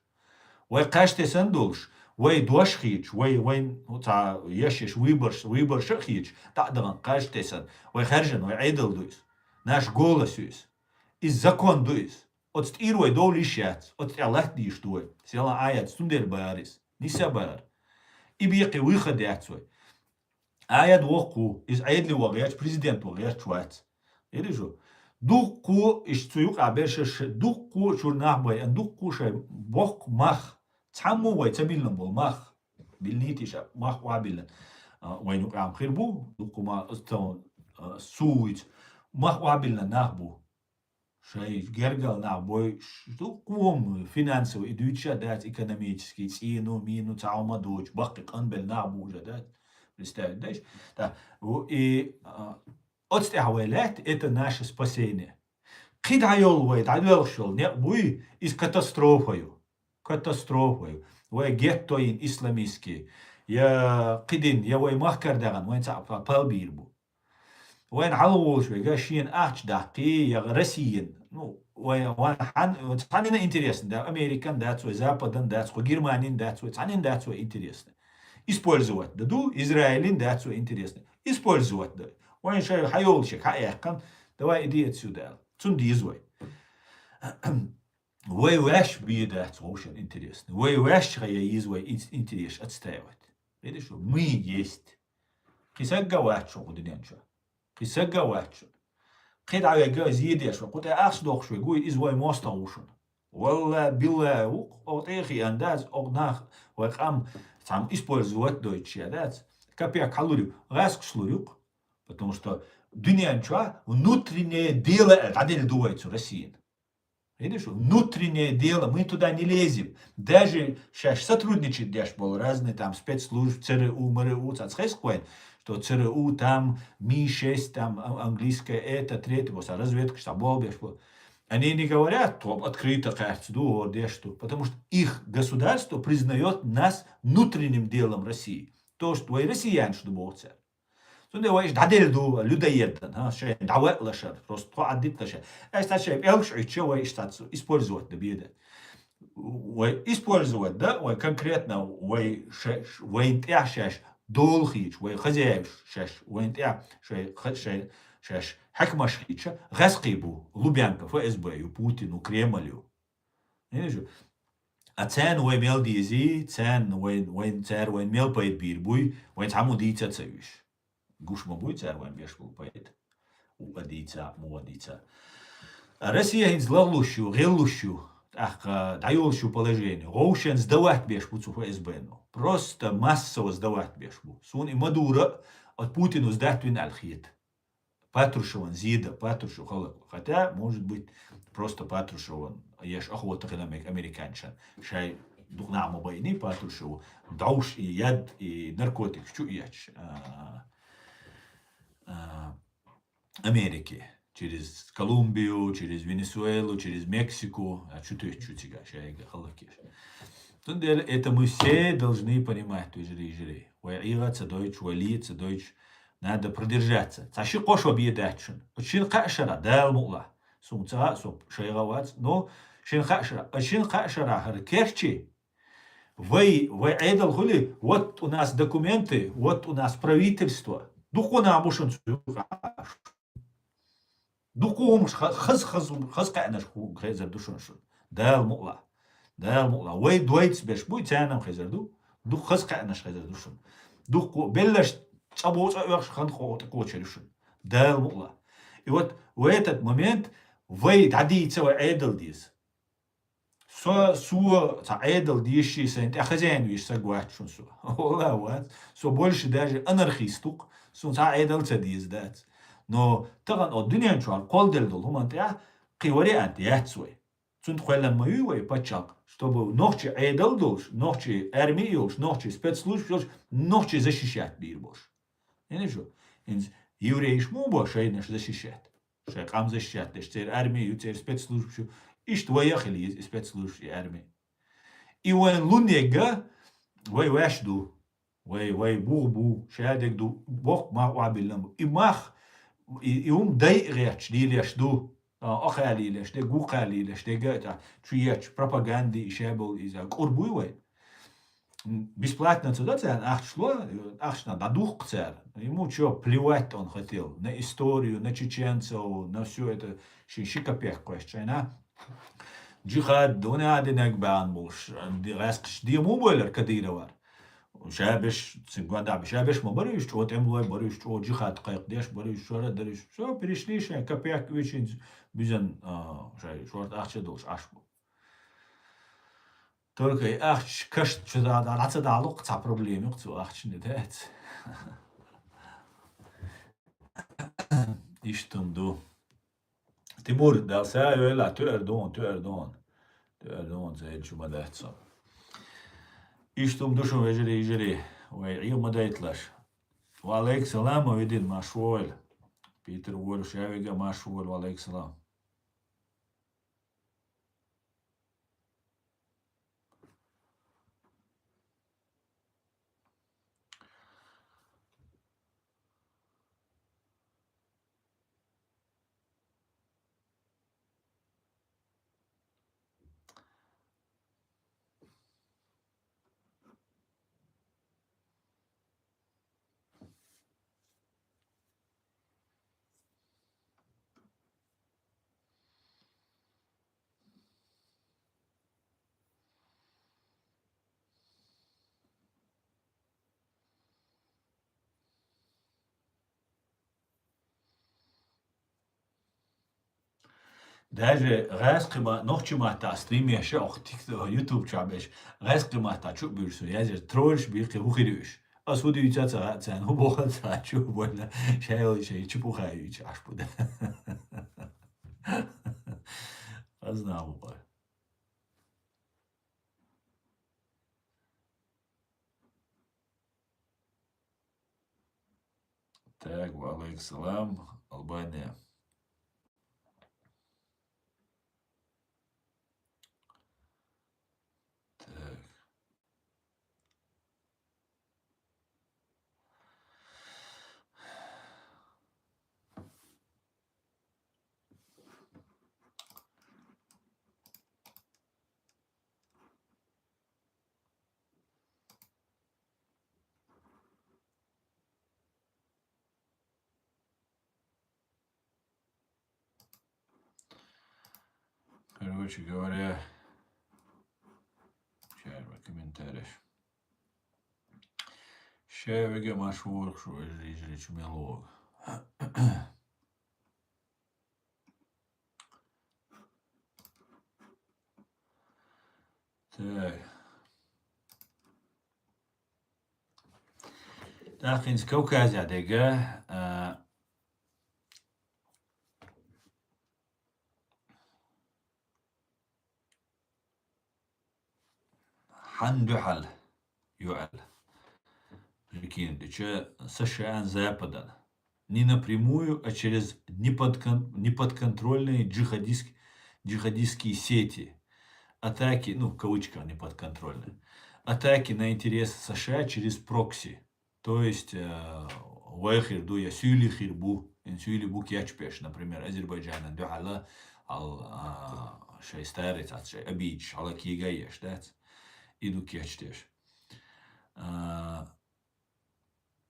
Вай кхаьш тесна долуш. Вай дош хийча. Вай, вай, ну, цхьа еш-еш выборш, выборш а хийча. ТӀаккха дахана кхаьш тесна. Вай хаьржина, вай Ӏедал ду иза. Наш голос ю иза. Иза закон ду иза. Оцу тӀера вай довла йиш яц. Оцу тӀехь латта дийш ду вай. Селан Ӏа яц, цундела бара иза. Ниса бара. И бекхе выход яц вай. Ӏа яд воккха ву, иза Ӏедале ван гӀерташ, президент ван гӀерташ вац. Ири шу? Дуккхо, иштта цу юкъа берш, дуккхо чуьра нах бай, ан дуккхо шайн боккха мах, цхьаммо вай ца биллина болу мах. Биллийтий ша, мах охьабиллина. А, вайн юкъа ам хир бу, дуккхо ма, а, сувиц. Мах охьабиллина нах бу. Шайн гергал нах бой, ш-, дуккхо финансово и дуьйцуш а дац, экономический, цӀийно, мийно, цхьа хӀума доцуш, баккхий къанбелла нах бу уже дац. Представить дайш? Да. Ву и, а, оцу тӀехь вай лаьтта, это наше спасение. Кхин дӀайолу вай, дӀадоьлхуш йолу некъ буй, иза катастрофа ю. Катастрофа ю. Вай гетто йина исламистский. Я кхидин, я вай махкара дахана, вайн цхьаъ пал бийр бу. Вайн хьалаволуш вега шена ахча даккхий, я Россиян. Ну, вай, вайн хан, цхьанина интересно, да, Американ дац вай, Западан дац, ху Германин дац вай, цхьанина дац вай интересно. Использовать да ду, Израилин дац вай интересно. Использовать да. Вайн шай хьайолчек хьаэккхан, давай иди отсюда. Цун диза вай. Вай ваьш бе дац вовшан интересно. Вай ваьш хая йиза вай ин-, интерес отстаивать. Видишь, мы есть. Кхин сагга вац шуна кху дуьнен чу. Кхин сагга вац шуна. Кхин дӀавегга иза едеш вай, кху тӀе ахча дохуш вай гуй, иза вай мостагӀа ву шуна. Валла, билла, вукх, о тӀехи ан дац, о нах, вай къам, цхьам использовать дойтуш я дац. Капек хьалур ю, гӀаскаш лур ю. Потому что дуьнен чу внутреннее дело дӀаделла ду вай цу Россиян. Видишь, внутреннее дело, мы туда не лезем. Даже щас сотрудничать деш болу разные там спецслужбы, ЦРУ, МРУ, цац хесквайн, что ЦРУ там, Ми шесть, там а-, английская, это, третье, вот, а разведка, что болбеш, вот. Они не говорят, то открыто кажется, ду, вот, деш, что, потому что их государство признает нас внутренним делом России. То, что вы россияне, что боху цара. Цундела вай иштта дӀаделла ду людоеддан, хӀа, шайн дӀаваьллашар, просто тхо Ӏаддитталаша. Аш цхьа шайн пӀелгаш Ӏуьттуша вай иштта цу использовать да беда. Вай использовать да, вай конкретно вай ше-, ш-, вайн тӀехь шаьш дола хийча, вай хозяеваш шаьш, вайн тӀехь шай ха-, шай, шаьш хьаькамаш хийча, гӀаскхий бу, Лубянка, ФСБ ю, Путин ю, Кремль ю. Видишь? А царна вай мел дезий, царна вайн, вайн, цара вайн мел пайда бийр буй, вайн цхьаммо дийца а ца уьш. Гуш ма буй цара вайн беш болу пайда. Угга дийца, мугӀа дийца. А Россия хӀинца лахлуш ю, гӀеллуш ю, тӀаккха дӀайолуш ю положение. Вовшен сдавать беш бу цу ФСБ-но. Просто массово сдавать беш бу. Суна и Мадуро от Путину сдать вина аьлла хета. Патрушеван зеда, Патрушев халкъ. Хотя, может быть, просто Патрушеван еш охота хила мег американцашна. Шай дукъ нагӀ ма байни Патрушев. Дауш и яд, и наркотик чу еш. А, а, Америки. Через Колумбию, через Венесуэлу, через Мексику. А чу ту чу цига, шайга халкъ еш. Цундела это мы все должны понимать, вежарий, йижарий. Вай Ӏийгъа ца дойчу, вай ле ца дойчу, надо продержаться. Ца ши къош ва бе дац шун. Шин кхаъ шара, Дала мукъла. Сун ца а, со шайгъа вац, но шин кхаъ шара, шин кхаъ шара хӀара керчи. Вай, вай Ӏедал хули, вот у нас документы, вот у нас правительство. Дукха набушун цу юкъа. Дукха хӀумаш ха-, хаз, хаз, хаз кхаьнаш ху-, хезар ду шун шун. Дала мукъла. Дала мукъла. Вай дойц беш буй, цаьнам хезар ду. Дукха хаз кхаьнаш хезар ду шун. Дукха беллаш цӀа бо цӀа оьхш хан хо-, тӀа кочар ю шун. Дала мукъла. И вот в этот момент вай дӀадийца вай Ӏедал деза. Со, со, ца Ӏедал деши, сайн тӀа хозяин веш саг вац шун со. Валла вац. Со больше даже анархист ву-кх. Сун ца Ӏедал ца деза дац. Но тахан о дуьнен чуьра кхолдел долу хӀуман тӀехь кхин вариант яц вай. Цунна кхоьллан ма ю вай паччахьалкх, чтобы нохчи Ӏедал долуш, нохчи арми йолуш, нохчи спецслужб йолуш, нохчи защищать бийр болуш. Хьина шу? ХӀинца еврейш муха бо шайнаш защищать? Шайн къам защищать деш, церан арми ю, церан спецслужбаш ю. Иштта вай а хила еза и спецслужбаш, и арми. И вайн лун егга, вай ваьш ду. Вай, вай бух бу, шадерг ду, боккха мах охьабиллина бу. И мах, и, и хӀума дайа гӀерташ лелеш ду. А, оха лелеш дерг, вукха лелеш дерг, это, чу ечу пропаганди, и шаболу иза. Къур буй вай? Бесплатно ца до царна ахча ло, ахчана дӀадухку цара. Ему чё, плевать он хотел на историю, на чеченцев, на всё это, ши, ши копейка кхоьссича, айна. Джихад, дуьнен а динарг баьхна болуш, ди-, гӀаьскхаш дема ву бойлар Кадыровар. Ша беш, цига гонда беш, ша беш ма бара уьш, чӀо тӀемалой бара уьш, чӀо джихад кхайкхадеш бара уьш, шора дара уьш. Всё, перешли шайн, копейка уьйчинца буьзан, а, шай, шорта ахча долуш Ӏаш бу. Только и ахча кашт чу да-, да-, дӀа ца далу-кх, цхьа проблема ю-кх цу ахчанна, дац. Иштта хӀума ду. Тимур, Дала сагӀа йойла, туьар дона, туьар дона. Туьар дона, ца хӀинца ма дац со. Иштта хӀума ду шун, вежарий, йижарий, вай ӀийгӀа ма дайталаш. Ва алейкум салам, ма видин, марша вогӀийла. Питер волуш, ша вега, марша вогӀийла, ва алейкум салам. Даже гӀаьскхи ма-, нохчи маттахь стрим еш, оху тик-, YouTube чохь беш, гӀаьскхи маттахь чу а буьйцуш, язъеш тролльш бийкхи, хӀун хир ю уьш? Ас хӀун дуьйцу а ца хаьа царна, хӀун боху а ца хаьа, чу а болла, шайолу шайн чу пу хаьа юьйцу Ӏаш бу дан. Аз наху бара. Так, ва алейкум салам, Албания. Так. Короче говоря, сейчас комментариев. Сейчас я вега марша вогӀийла, шу, вежарий, йижарий, чу мел вогӀу. Так. ТӀаккха хӀинца Кавказехь дерг, а, хьан дуьхьал ю аьлла. Прикинь, дича США-н Западан. Не напрямую, а через неподкон-, неподконтрольные джихадистск-, джихадистские сети. Атаки, ну, в кавычках неподконтрольные. Атаки на интересы США через прокси. То есть, э, вай хир ду, я суьйли хир бу, ин суьйли бу кечбеш, например, Азербайджанан дуьхьала, ал, а, шай старый, цац шай обидеш, хьала кега еш, дац? И ду кечдеш. А,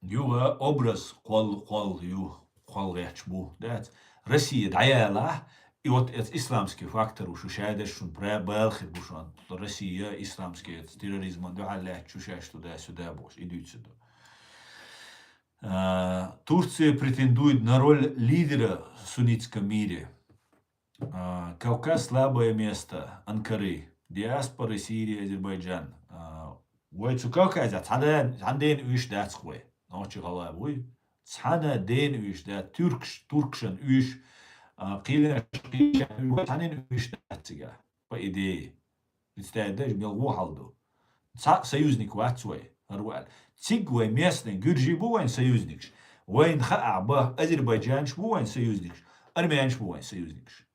юга образ кхол, кхол ю, кхол геч бу, дац? Россия дӀаялахь, и вот эц исламский фактор уж шадеш шун пра-, бал хир бу шун. Россия исламский эц терроризма дуьхьал лаьтта шу шаш туда-сюда бош, и дуьйцу ду. А, Турция претендует на роль лидера в суннитском мире. А, Кавказ — слабое место Анкары. Диаспоры Сирии, Азербайджан. А, вай цу Кавказе цхьана, цхьана ден уьш дац вай. Нохчи гала буй. Цхьана ден уьш дац. Тюркш, туркшан уьш. А, кхилен, кхилен уьш, вай цхьанин уьш дац цига. По идее. Представить даже, мел во хьал ду. Цхьа союзник вац вай, гьар ваьлла. Циг вай местный гуьржи бу вайн союзникш. Вайн хаа ба, азербайджанш бу вайн союзникш, армянш бу вайн союзникш.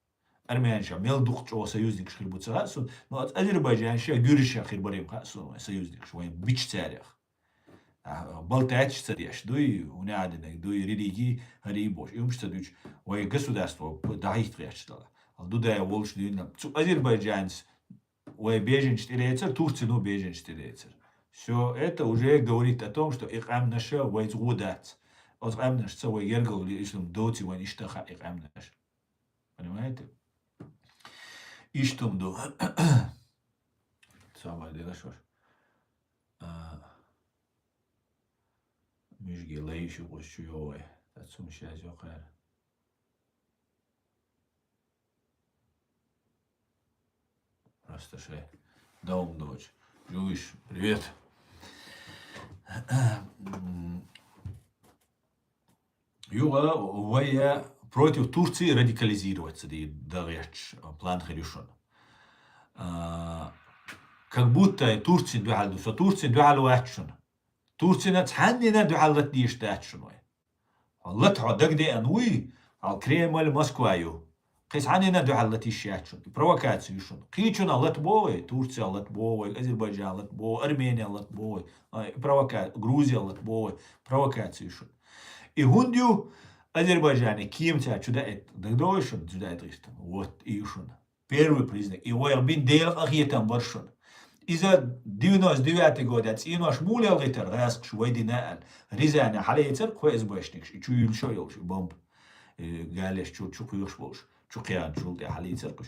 Армянша мел дукха чӀо союзникш хир бу ца хаьа сун, но аз азербайджанша, гуьржша хир барим хаьа сун вайн союзникш, вайн бич царех. А, балтач ца деш, дуй, унядинаг, дуй, религи, гьари бош, юмш ца дуч, вай государство п-, дахьихт геч дала. Ал Дудай волш дуйна. Цу азербайджанс вай беженш тӀерецар, Турцину беженш тӀерецар. Всё это уже говорит о том, что икъамнаша вай згу дац. Оз къамнаш ца вай гергал ислам доци вайн иштаха икъамнаш. Понимаете? Иштум ду. Самое дело, что ж. А, мижги лайшу гушу йой. Тацум шаз йохар. Просто шей. Даум дочь. Джуиш, привет. М, юга вая против Турции радикализироваться ди дагъяч план хирюшун. А, как будто Турцин дуьхьал ду. Со Турцин дуьхьал вачшун. Турцина цхьаннина дуьхьал лат дийш дачшун вай. Лат хьо дагдеан вуй, ал Кремль, Москва ю. Кхис хьанина дуьхьал лат йиш ячун. Провокацию шун. Кхичуна лат бо вай, Турция лат бо вай, Азербайджан лат бо вай, Армения лат бо вай, а, провока-, Грузия лат бо вай, провокацию шун. И гьундю Азербайджане кемца чудаэт, дагдой шун, чудаэт гъистан. Вот, и шун. Первый признак. И вай бин дел ахиетан баршун. Иза девяносто девятый года цӀинош мулел гъитар гъаскш вай дина ал. Рязане хьалейцар кхо эзбайшникш. И чу юлшо йолш, и бомб. И галеш чу, чу куйхш болш. Чу кхян чул тӀе хьалейцар куш.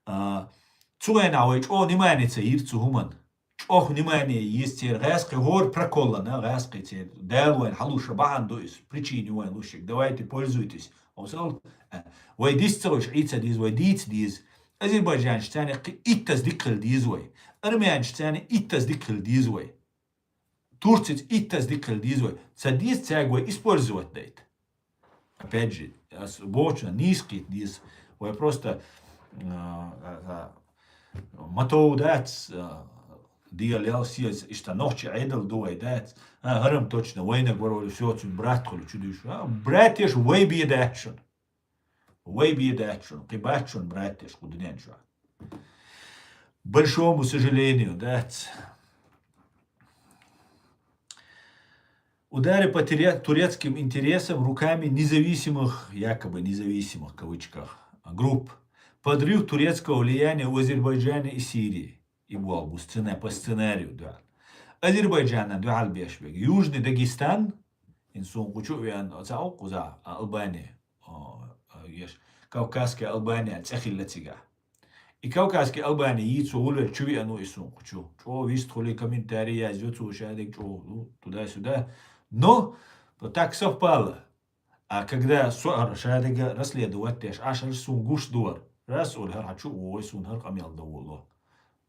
А, цугайна вай чӀо внимание ца йир цу хуман. ЧӀох внимание йис цер гъаскхи гьор проколлана, гъаскхи цер. Дал вайн хьалуша бахьан ду ис. Причини вайн лушик. Давайте пользуйтесь. Осал, а, вай дис ца гъуш, Ӏийца диз, вай дийц диз. Азербайджанш цани хи-, иттаз дикхил диз вай. Армянш цани иттаз дикхил диз вай. Турциц иттаз дикхил диз вай. Ца диз цаг вай использовать дайт. Опять же, ас боча, низкий диз. Вай просто, а, а, а, матов дац, а, дигалел сиез, ишта нохчи айдал ду вай дац. А, гьарам точно, вайнаг вар вали всё, цун брат хули чудуш. А, брат еш вай бе дачшун. Вай бе дачшун, кхи бачшун брат еш худнен шо. Большому сожалению, дац. Удары по туре-, турецким интересам руками независимых, якобы независимых, в кавычках, групп. Подрыв турецкого влияния в Азербайджане и Сирии. И буал бу сцена-, по сценарию, да. Азербайджана дуьхьал беш бег. Южный Дагестан, ин сун кучу вян, оца окъуза, а, Албания. О, а, еш. Кавказская Албания, цӀехилла цига. И Кавказский Албания йийцу гӀулвел чу виану и сун кучу. ЧӀо вист хули комментарий язю цу шадик чӀо, ну, туда-сюда. Но вот так совпало. А когда со-, шадига расследовать деш, ашар сун гуш дуар. Раз ол хӀар хьачу, ой, сун хӀар къамел довуло.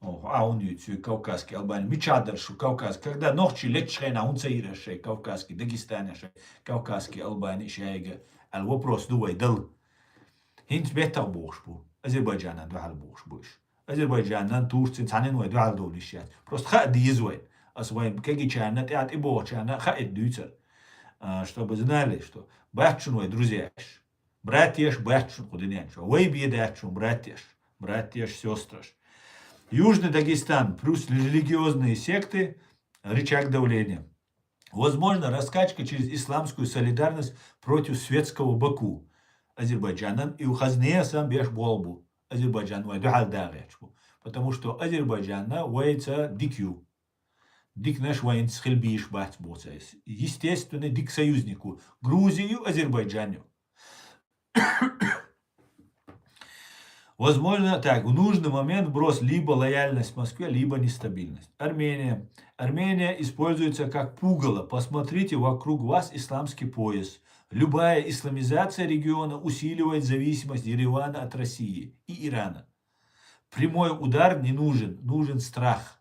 О, а он ю цу Кавказский Албания. Мичадар шу Кавказ. Когда нохчи лечхена, он цаира шей Кавказский, Дагестане шей Кавказский Албания шайга. Ал вопрос ду вай дал. ХӀинца беттах бохуш бу. Азербайджана дуьхьал бохуш бу иш. Азербайджанан, Турцин цхьаннен вай дуьхьал довлиш яц. Просто хаа деза вай. Ас вай кегийчарна, тӀаьхьа тӀебогӀучарна хаа дуьйцар. А, чтобы знали, что бац шун вай друзьяш. Братьяш бац шун кху дунен чу. Вай бе дац шун братьяш. Братьяш, сестраш. Южный Дагестан плюс религиозные секты, рычаг давления. Возможно, раскачка через исламскую солидарность против светского Баку. Азербайджанан и у хазнея сам беш болбу. Азербайджан вай дуьхьал дагӀечбу. Потому что Азербайджанна вайца дик ю. Дикнаш вайнц хил биш бац боцайс. Естественно, дик союзнику. Грузию, Азербайджанию. Возможно, так, в нужный момент вброс либо лояльность Москве, либо нестабильность. Армения. Армения используется как пугало. Посмотрите вокруг вас исламский пояс. Любая исламизация региона усиливает зависимость Еревана от России и Ирана. Прямой удар не нужен, нужен страх.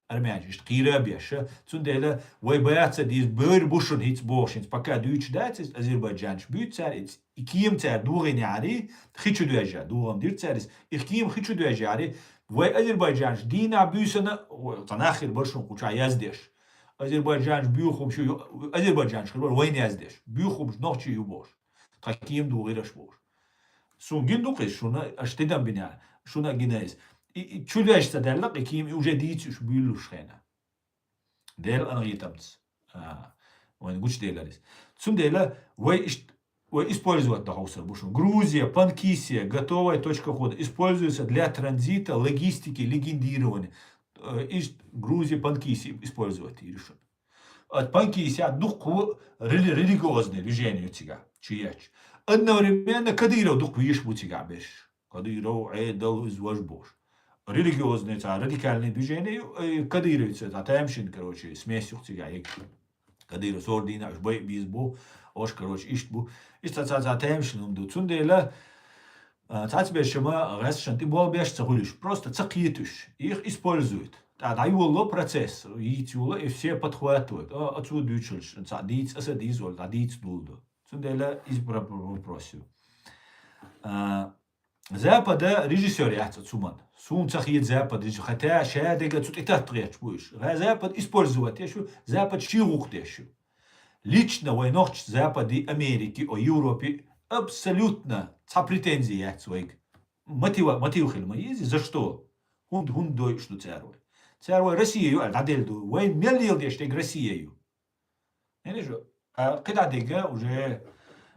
Армянаш иштта кхийра беша. Цундела вай баьца диз бер бушун хиц бохшинц. Пока дуьйцуш дац, Азербайджанаш буьйцар, и кема цар дугӀина яри, хи чу доьжа, дугӀам дир цар, и кема хи чу доьжа яри, вай Азербайджанаш дийна буьйсана, ца нахир баршун кхуча яздеш. Азербайджанаш буьйхумш ю, Азербайджанаш хир бар вайна яздеш. Буьйхумш нохчи ю бохш. Тха кема дугӀираш бохш. Сун гин ду кхиз, шуна аш тидам бина, шуна гина из. И, и чу деш ца делла, и кема и уже дийцуш буьйлуш хена. Дел ангитамц. А, вайн гуч деларис. Цундела вай ишт, вай использовать да ховсар бушун. Грузия, Панкисия, готовая точка входа. Используется для транзита, логистики, легендирования. Э, ишт Грузия, Панкисия использовать иришун. От Панкисия дукху рели-, религиозный движение цига, чияч. Одновременно Кадыров дукху виш бу цига беш. Кадыров, Эдал, из вож бош. Религиозный, ца радикальный движение, э, Кадыровец, ца таймшин, короче, смесь юх цига, як Кадыров сордина, уж бай биз бу, ош, короче, ишт бу. Ишт ца, ца, ца таймшин ум ду. Цундела, а, цац бешама, гасшан, ты бол беш ца гулиш. Просто ца кхетуш. Их используют. Да, да, его процесс, и тюла, и все подхватывают. А, отсюда дючилш, ца диц, аса диз, ол, да, диц дулду. Цундела из про-, про-, вопросу. А, Запада режиссёр яц цуман. Сун ца хед Запад режиссёр. Хотя шадега цу тетат геч буш. Га Запад использовать ешу, Запад ши гух дешу. Лично вай нохч Западе, Америке, о Европе абсолютно ца претензии яц вайг. Мотива-, мотив хил ма ези, за что? Хунд, хунд дой, что царвай. Царвай Россия ю, а гадел ду. Вай мел ел деш тег Россия ю. Или же, а, когда дега уже,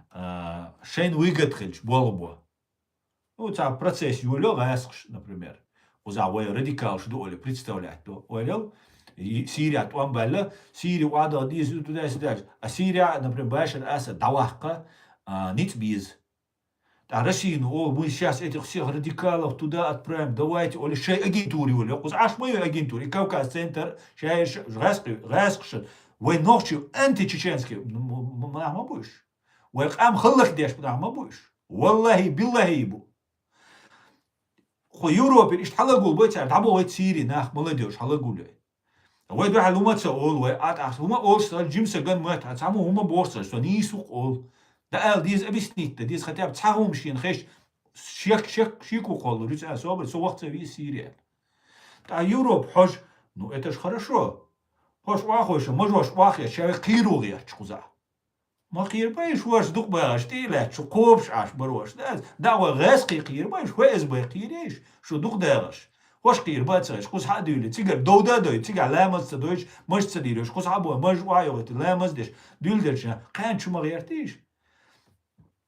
а, шейн выгод хилч, болбо. Ну, ца процесс юлё гасхш, например. Уза вай радикал шу ду оли представлять ду. Ойлел, и Сирия туан балла, Сирия уада диз туда сюда. А Сирия, например, Башар Асад давахка, а, ниц биз. А Россия, ну, о, мы сейчас этих всех радикалов туда отправим, давайте, оли шей агентури оли. Куз аш мою агентури, Кавказ центр, шей ш-, гасхи, гасхшат. Вай нохчи античеченский, ну, м-, м-, м-, ма будешь. Вай къам халлах деш, ма будешь. Валлахи, биллахи бу. Хо Европе ишт халагул бой цар, дабо вай Сири, нах, молодёжь, халагул яй. Вай дуьхьал ума ца ол, вай ат ахс, ума ол, что джимса ган мат, а цаму ума борса, что не сук ол. Да ал диз объяснить, да диз хотя бы цагум шин хеш, шек, шек, шику хол, рюц особо, со вахца ви Сирия. Та Европа, хож, ну это ж хорошо. Хож вахой, что, мож ваш вахя, человек киру герч куза. Ма кхийрбайш, ваш дукъ багӀаш, тӀе лаьтташ, шу кхобуш Ӏаш барош. Да, да, вай гӀаьс кхийрбайш, вай эз бай кхийрейш, шу дукъ дагӀаш. Хош кхийрба ца гӀаш, кхуза хьа дуьйли, цигара довда дой, цигара ламаз ца дойш, маж ца дийреш, кхуза хьа бой, маж вайогӀити, ламаз деш, дуьлдерча, кхаьн чу ма гӀертийш.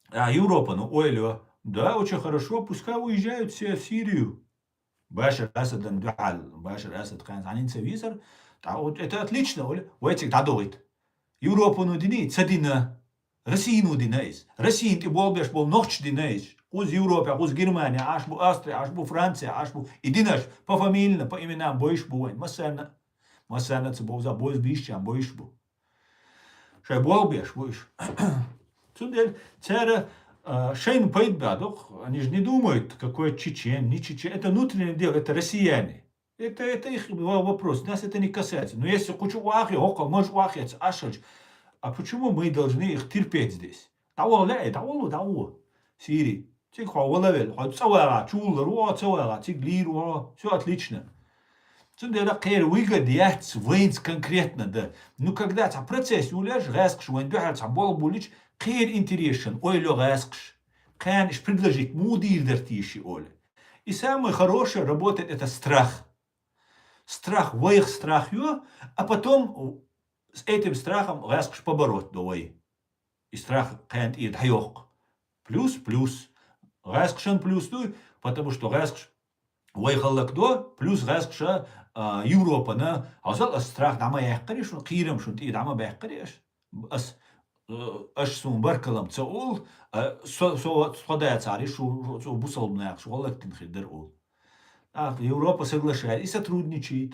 А Европа, ну, ойло, да, очень хорошо, пускай уезжают все в Сирию. Башар Асадан дуьхьал, Башар Асад кхаьн хьанин ца визар, тӀа вот это отлично, оли, вай цига дӀадогӀит. Европану дини, ца дина. Россияну дина из. Россиян тӀе болбеш бол нохч дина из. Кхуз Европа, кхуз Германия, аш бу Австрия, аш бу Франция, аш бу. И динаш, по фамилина, по именам бойш бу вайн. Массарна, массарна ца бовза, бойз бийшчан бойш бу. Шай болбеш, будешь. Цундел, цара, а, шейн пайд бадох, они же не думают, какой чечен, не чечен. Это внутреннее дело, это россияне. Это, это их во-, вопрос, нас это не касается. Но если кучу вахи, около, мож вахи, это ашаль. А почему мы должны их терпеть здесь? Давол, э, давол, давол. Сири. Цига хьо валавел, хьо цӀа вагӀа, чуллар ву хьо, цӀа вагӀа, цига лийр ву хьо, всё отлично. Цундела кхера выгода яц вайнца конкретно да. Ну, когда цхьа процесс юлеш, гӀаскхаш вайн дуьхьал цхьа болх буллича, кхера интересан, ойло гӀаскхаш. Кхаьнаш предложить му дийр дар тийши оля. И самое хорошее работает это страх. Страх, вайх страх ю, а потом с этим страхом гӀаскхаш побороть до вай. И страх кхаьн тӀера дӀайохк. Плюс, плюс. ГӀаскхашан плюс ду, потому что гӀаскхаш вай халлак до, плюс гӀаскхаша а, Европана, хьозал ас страх дӀа ма яьккхари шун, кхийрам шун тӀера дӀа ма баьккхари аш. Ас, э, аш сун баркалам ца ол, а, со, со, со дацари шу, шу, со бусалбнах, шу халлак тин хир дар ол. А, Европа соглашает и сотрудничает.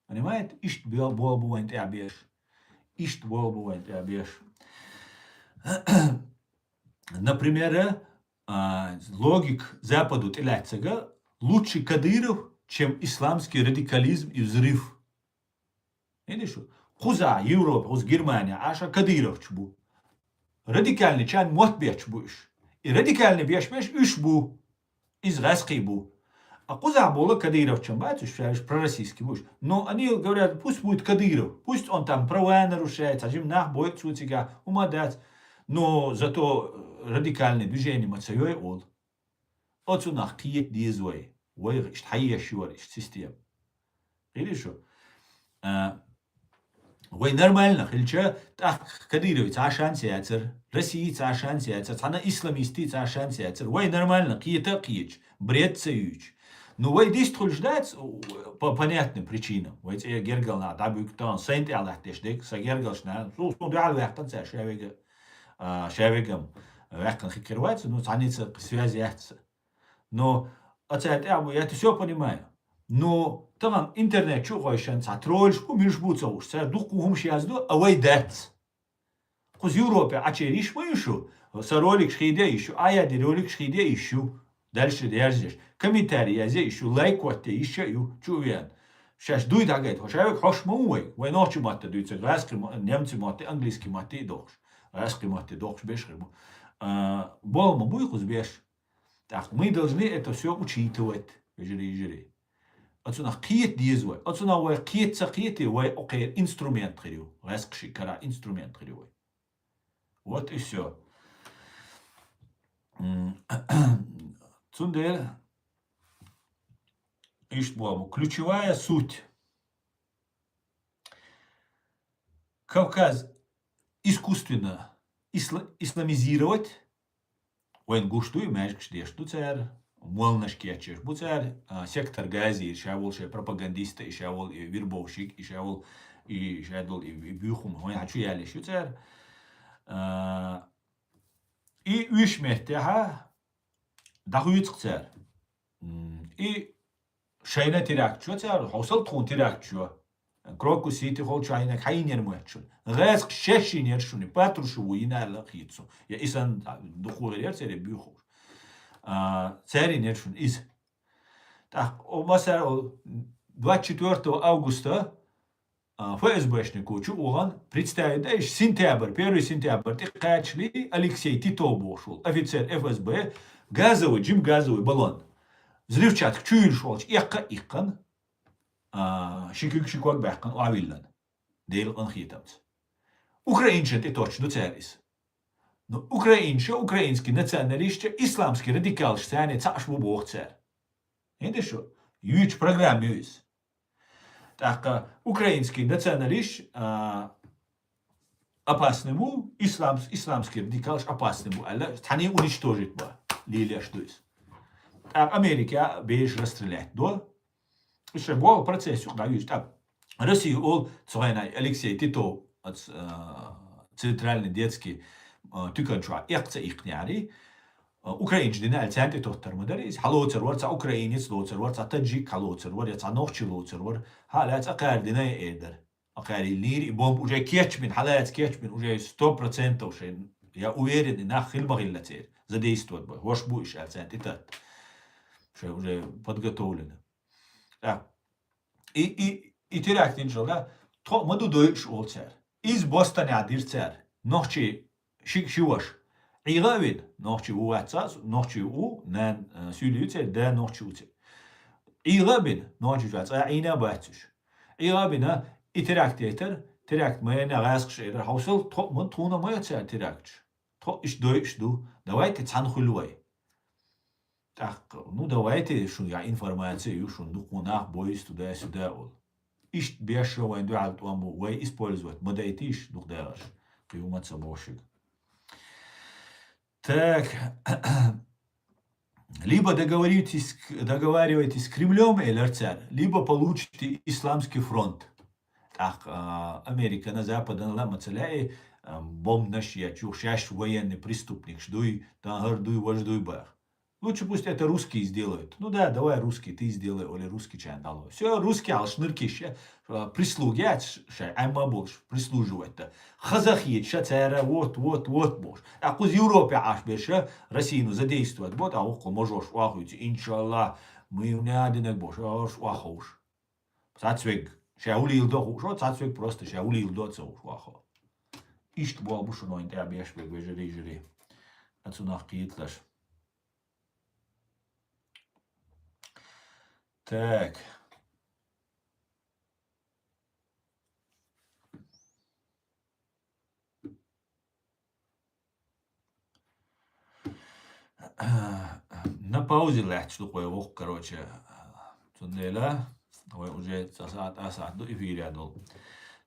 Понимаете? Ишт бо-, бо-, бо вайн тӀа беш. Ишт бо-, бо вайн тӀа беш. Например, а, логик Западу тӀелаьцага лучше Кадыров, чем исламский радикализм и взрыв. Видишь? Кхуза Европа, кхуз Германия, аша Кадыровч бу. Радикальный чан мотт беч бу иш. И радикальный беш беш иш бу. Из гӀаскхий бу. А кхуза бола Кадыровчан бац уж, шаьш пророссийский буш. Но они говорят, пусть будет Кадыров, пусть он там права нарушает, а жим нах боет цуцига, ума дац. Но зато радикальный движение ма ца йой ол. Оцунах кхиет деза вай. Вай ишт хьаеш юар, ишт система. Хили шу? А, вай нормально хилча, тӀаккха Кадыровица а шанс яцар, Россица а шанс яцар, цхьана исламистица а шанс яцар. Вай нормально кхета а кхеча, бред ца юч. Ну, вай дистхулш дац, по понятным причинам. Вай цӀе гергална дӀабуьгтан, сайн тӀе латтеш дег, са гергалшна, су, су дуьхьал вяхтан ца шавега, а, шавегам вяхтан хикер вац, ну, цхьаница связь яц. Но а цаьртӀа а бу, я это всё понимаю. Но тахана интернет чу гӀойшан цхьа тролльш бу, милш бу ца гӀуш, цаьр дуккху хӀумаш язду, а вай дац. Кхуз Европе а чер йиш ма ю шу, са роликш хийде йиш ю, а яди роликш хийде йиш ю. Дальше дерзеш. Комментарий язде йиш ю, лайк котте йиш ю, чу вен. Шаш дуй дагайт, хо шавек хош ма вай. Вай нохчи матта дуйца, гӀаскхи ма-, немци матти, английский матти дохш. ГӀаскхи матти дохш беш хир бу. А, бол ма буй кхуз беш. Так, мы должны это всё учитывать, вежарий, вежарий. Оцунах кхет деза вай. Оцунах вай кхет ца кхете, вай окхер инструмент хир ю. ГӀаскхи кара инструмент хир ю вай. Вот и всё. М, цундела ишт бобу. Ключевая суть. Кавказ искусственно исла-, исламизировать, вайн гуш ду, и маьжгаш деш ду цар, молнаш кечеш бу цар, а, сектор газир, ша вол шай пропагандиста, и ша вол и вербовщик, и ша вол и ша дол и, и бюхум, вайн хачу ялеш ю цар. А, и уьш метте ха дахуицк цар. М, и шайна теракт чо цар, хосал тхун теракт чо. Крокус Сити хол чайнак хайнер муэччун. ГӀаскх шешинер шуни, Патрушеву йинарла хийцу. Я исан духугъер яр цере бюхуш. А, царинер шун из. Так, о, масар, о, двадцать четвёртого августа, а, ФСБшнику чу уган представить да иш сентябрь, первый сентябрь, тикачли Алексей Титов бошул, офицер ФСБ, газовый, джим газовый баллон. Взрывчатка чуйнш волч, якка иккан. А, шикуьг шикуьг баьккхана авиллан. Дел къан хитамц. Украинча тӀе точ ду царис. Но украинча, украинский националистча, исламский радикалш царни цаш бу бох цар. Хинде шу? Юч программа юис. Так, украинский националист, а, опасный бу, ислам, исламский радикалш опасный бу. Алла, тани уничтожить ба. Лилеш дуис. Так, Америка беш расстрелять до. Иша гол процесс юкъ давиш тап. Россия ол цогайна Алексей Титов, ац, а, центральный детский, а, тюканчуа экца ихняри. А, украинч дина аль центр тоттар мадарис. Халоцер вар, ца украинец лоцер вар, ца таджик халоцер вар, я ца нохчи лоцер вар. Халя ца кар дина эдер. А кар лир и бомб уже кечмин, халац кечмин уже сто процентов шей. Я уверен, и нах хил багилла цер. Задействовать бой. Вош бу иш аль центр тат. Шей уже подготовлено. Так. И, и, и теракт иншалла, то маду дойш олцер. Из Бостон я дирцер. Нохчи шик шиваш. ӀийгӀа а вина, нохчий ву вац цхьа, нохчий ву, нана, э, суьйли ю церан, да нохчий ву церан. ӀийгӀа а бина, нохчий ву цхьа, цкъа Ӏийна а бац уьш. ӀийгӀа а бина, и теракт яйтар, теракт ма яйна, гӀаскхаша элира, хьовсал, тхо а ма, тхуна ма яц цара теракташ. Тхо а иштта дойуш ду, давайте цхьана хуьлу вай. ТӀаккха, ну, давайте, шун я информация ю, шун дукха нах бойс туда-сюда олу. Иштта беш вайн дуьхьал тӀом бу, вай использовать ма дайтийша дукха дагӀаш. Кхин хӀума ца боху шуьга. Так. Либо договоритесь, договаривайтесь с Кремлём, элира цара, либо получите Исламский фронт. ТӀаккха, а, Американа, Западана лаьа ма ца лаьий, а, бомбанаш ечу, шаьш военный преступникаш дуй, тахар дуй, важа дуй баха. Лучше пусть это русские сделают. Ну да, давай, русский, ты сделай, оли русский чан дало. Всё, русский алш ныркиш, а, прислуги яц шай, Ӏемма болуш, прислуживать-то. Хазахиет ша цара, вот, вот, вот болуш. А кхуз Европе Ӏаш берша, Россину задействовать бот, а воккха можош охуйцу, иншаллах, мы не один болуш, а орш охуш. Цац вег. Ша улил до хушо, цац вег просто ша улил до ца уш вахо. Иштта болу бу шуна вайн тӀехь беш берг вежарий, жирий. Ацунах кхийтлаш. Так. На паузе лаьтташ ду-кх вай воккха, короче. Цундела вай уже цхьа сахьт, а сахьт ду эфире долу.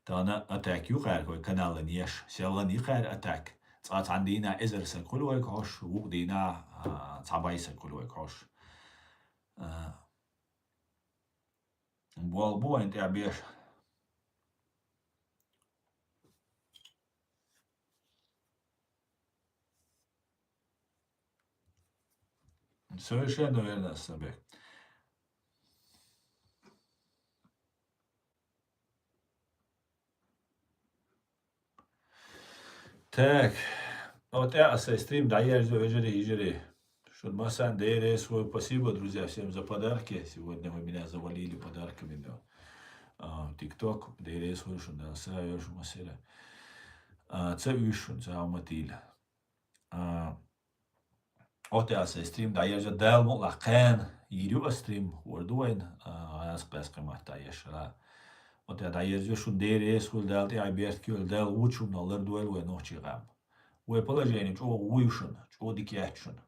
Тахана атак ю кхаьрга вай каналан еш. Селган и кхаьра атак. Цкъа цхьана дийнахь эзар саг хуьлу вайга хьош, вукху дийнахь, а, цхьа бай саг хуьлу вайга хьош. А, Болх бу вайн тӀехь беш. Совершенно верно, Сабек. Так. Вот я сай стрим дӀаерзо, вежарий, йижарий. Шун массан дерес свой. Спасибо, друзья, всем за подарки. Сегодня вы меня завалили подарками, да. А, TikTok, дерес свой, шун да, са, ё, шун масера. А, ца уьш шун, ца аматил. А, От я сай стрим дӀаерзо, Дала мукъ лахь, кхана йийр ю ас стрим, хӀора ду вайн, а, гӀаьскъ-баьскъи матта ешара. От я дӀаерзо, шун дерес хуьлу, Дала тӀехь берт кхоьлу, Дала вучунна лардойла вай нохчий къам. Вай положение чӀогӀа вуй шуна, чӀогӀа дика яц шуна.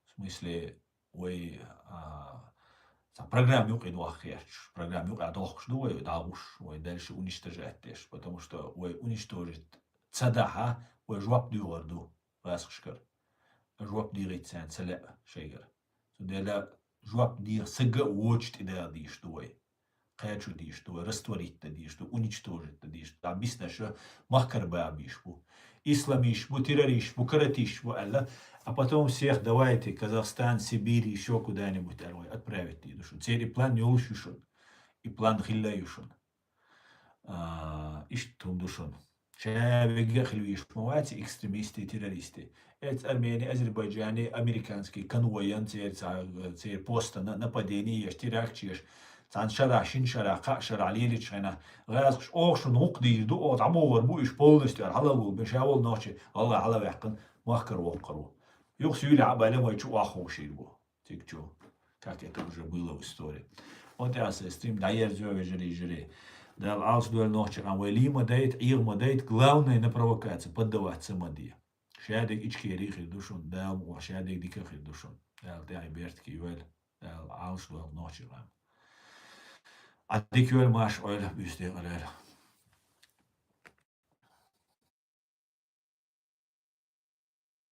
В смысле, вай, а, цхьа программа юкъе дохка гӀерташ, программа юкъе дохкуш ду вай, дӀагӀуш, вай дальше уничтожать деш, потому что вай уничтожить ца дахьа, вай жоп дуьйгӀур ду гӀаскхашкара. Жоп дийгӀийтта царна ца лаьа шайгара. Цундела жоп дийгӀа сага а вочу тӀедала дийш ду вай. Кхачо дийш ду вай, растворить дан дийш ду, уничтожить дан дийш ду. ДӀа биснаша махкара баха бийш бу. Исламиш бу, террорист бу, каратист бу аьлла. А потом всех давайте Казахстан, Сибирь, ещё куда-нибудь аьлла вай отправить дийр ду шуна. Церан и план йолуш ю шуна. И план хилла ю шуна. А, иштта хӀума ду шуна. Ша вегга а хила вийш ма вац экстремисты, террористы. Эц Армени, Азербайджани, американский конвойан церан ца-, церан постана нападение еш, теракт еш, цхьана шарахь, шина шарахь, кхаа шарахь лелачу хенахь, гӀазкхаш оха шуна гӀукх дийр ду, оха дӀабогӀур бу уьш полностью, ара хьалавулбина, ша волу нохчи, валлахӀи, хьалаваьккхина, махкара воккхур ву. Юха суьйли Ӏа баьлла вай чу охьаховшийр бу. Цига чу. Как это уже было в истории. Вот я сай стрим дӀаерзо, вежарий, жирий. Дала Ӏалаш дойла нохчи къам, вай лий ма дайта, Ӏийгӏа ма дайта, главное на провокации поддаваться ма де. Шадерг Ичкери хир ду шуна, Дала мукъ лахь, шадерг дика хир ду шуна. Дала тӀаьхье берт кхойла, Дала Ӏалаш дойла нохчи къам. Ӏа дика йойла, маша Ӏойла, буьйса декъала йойла.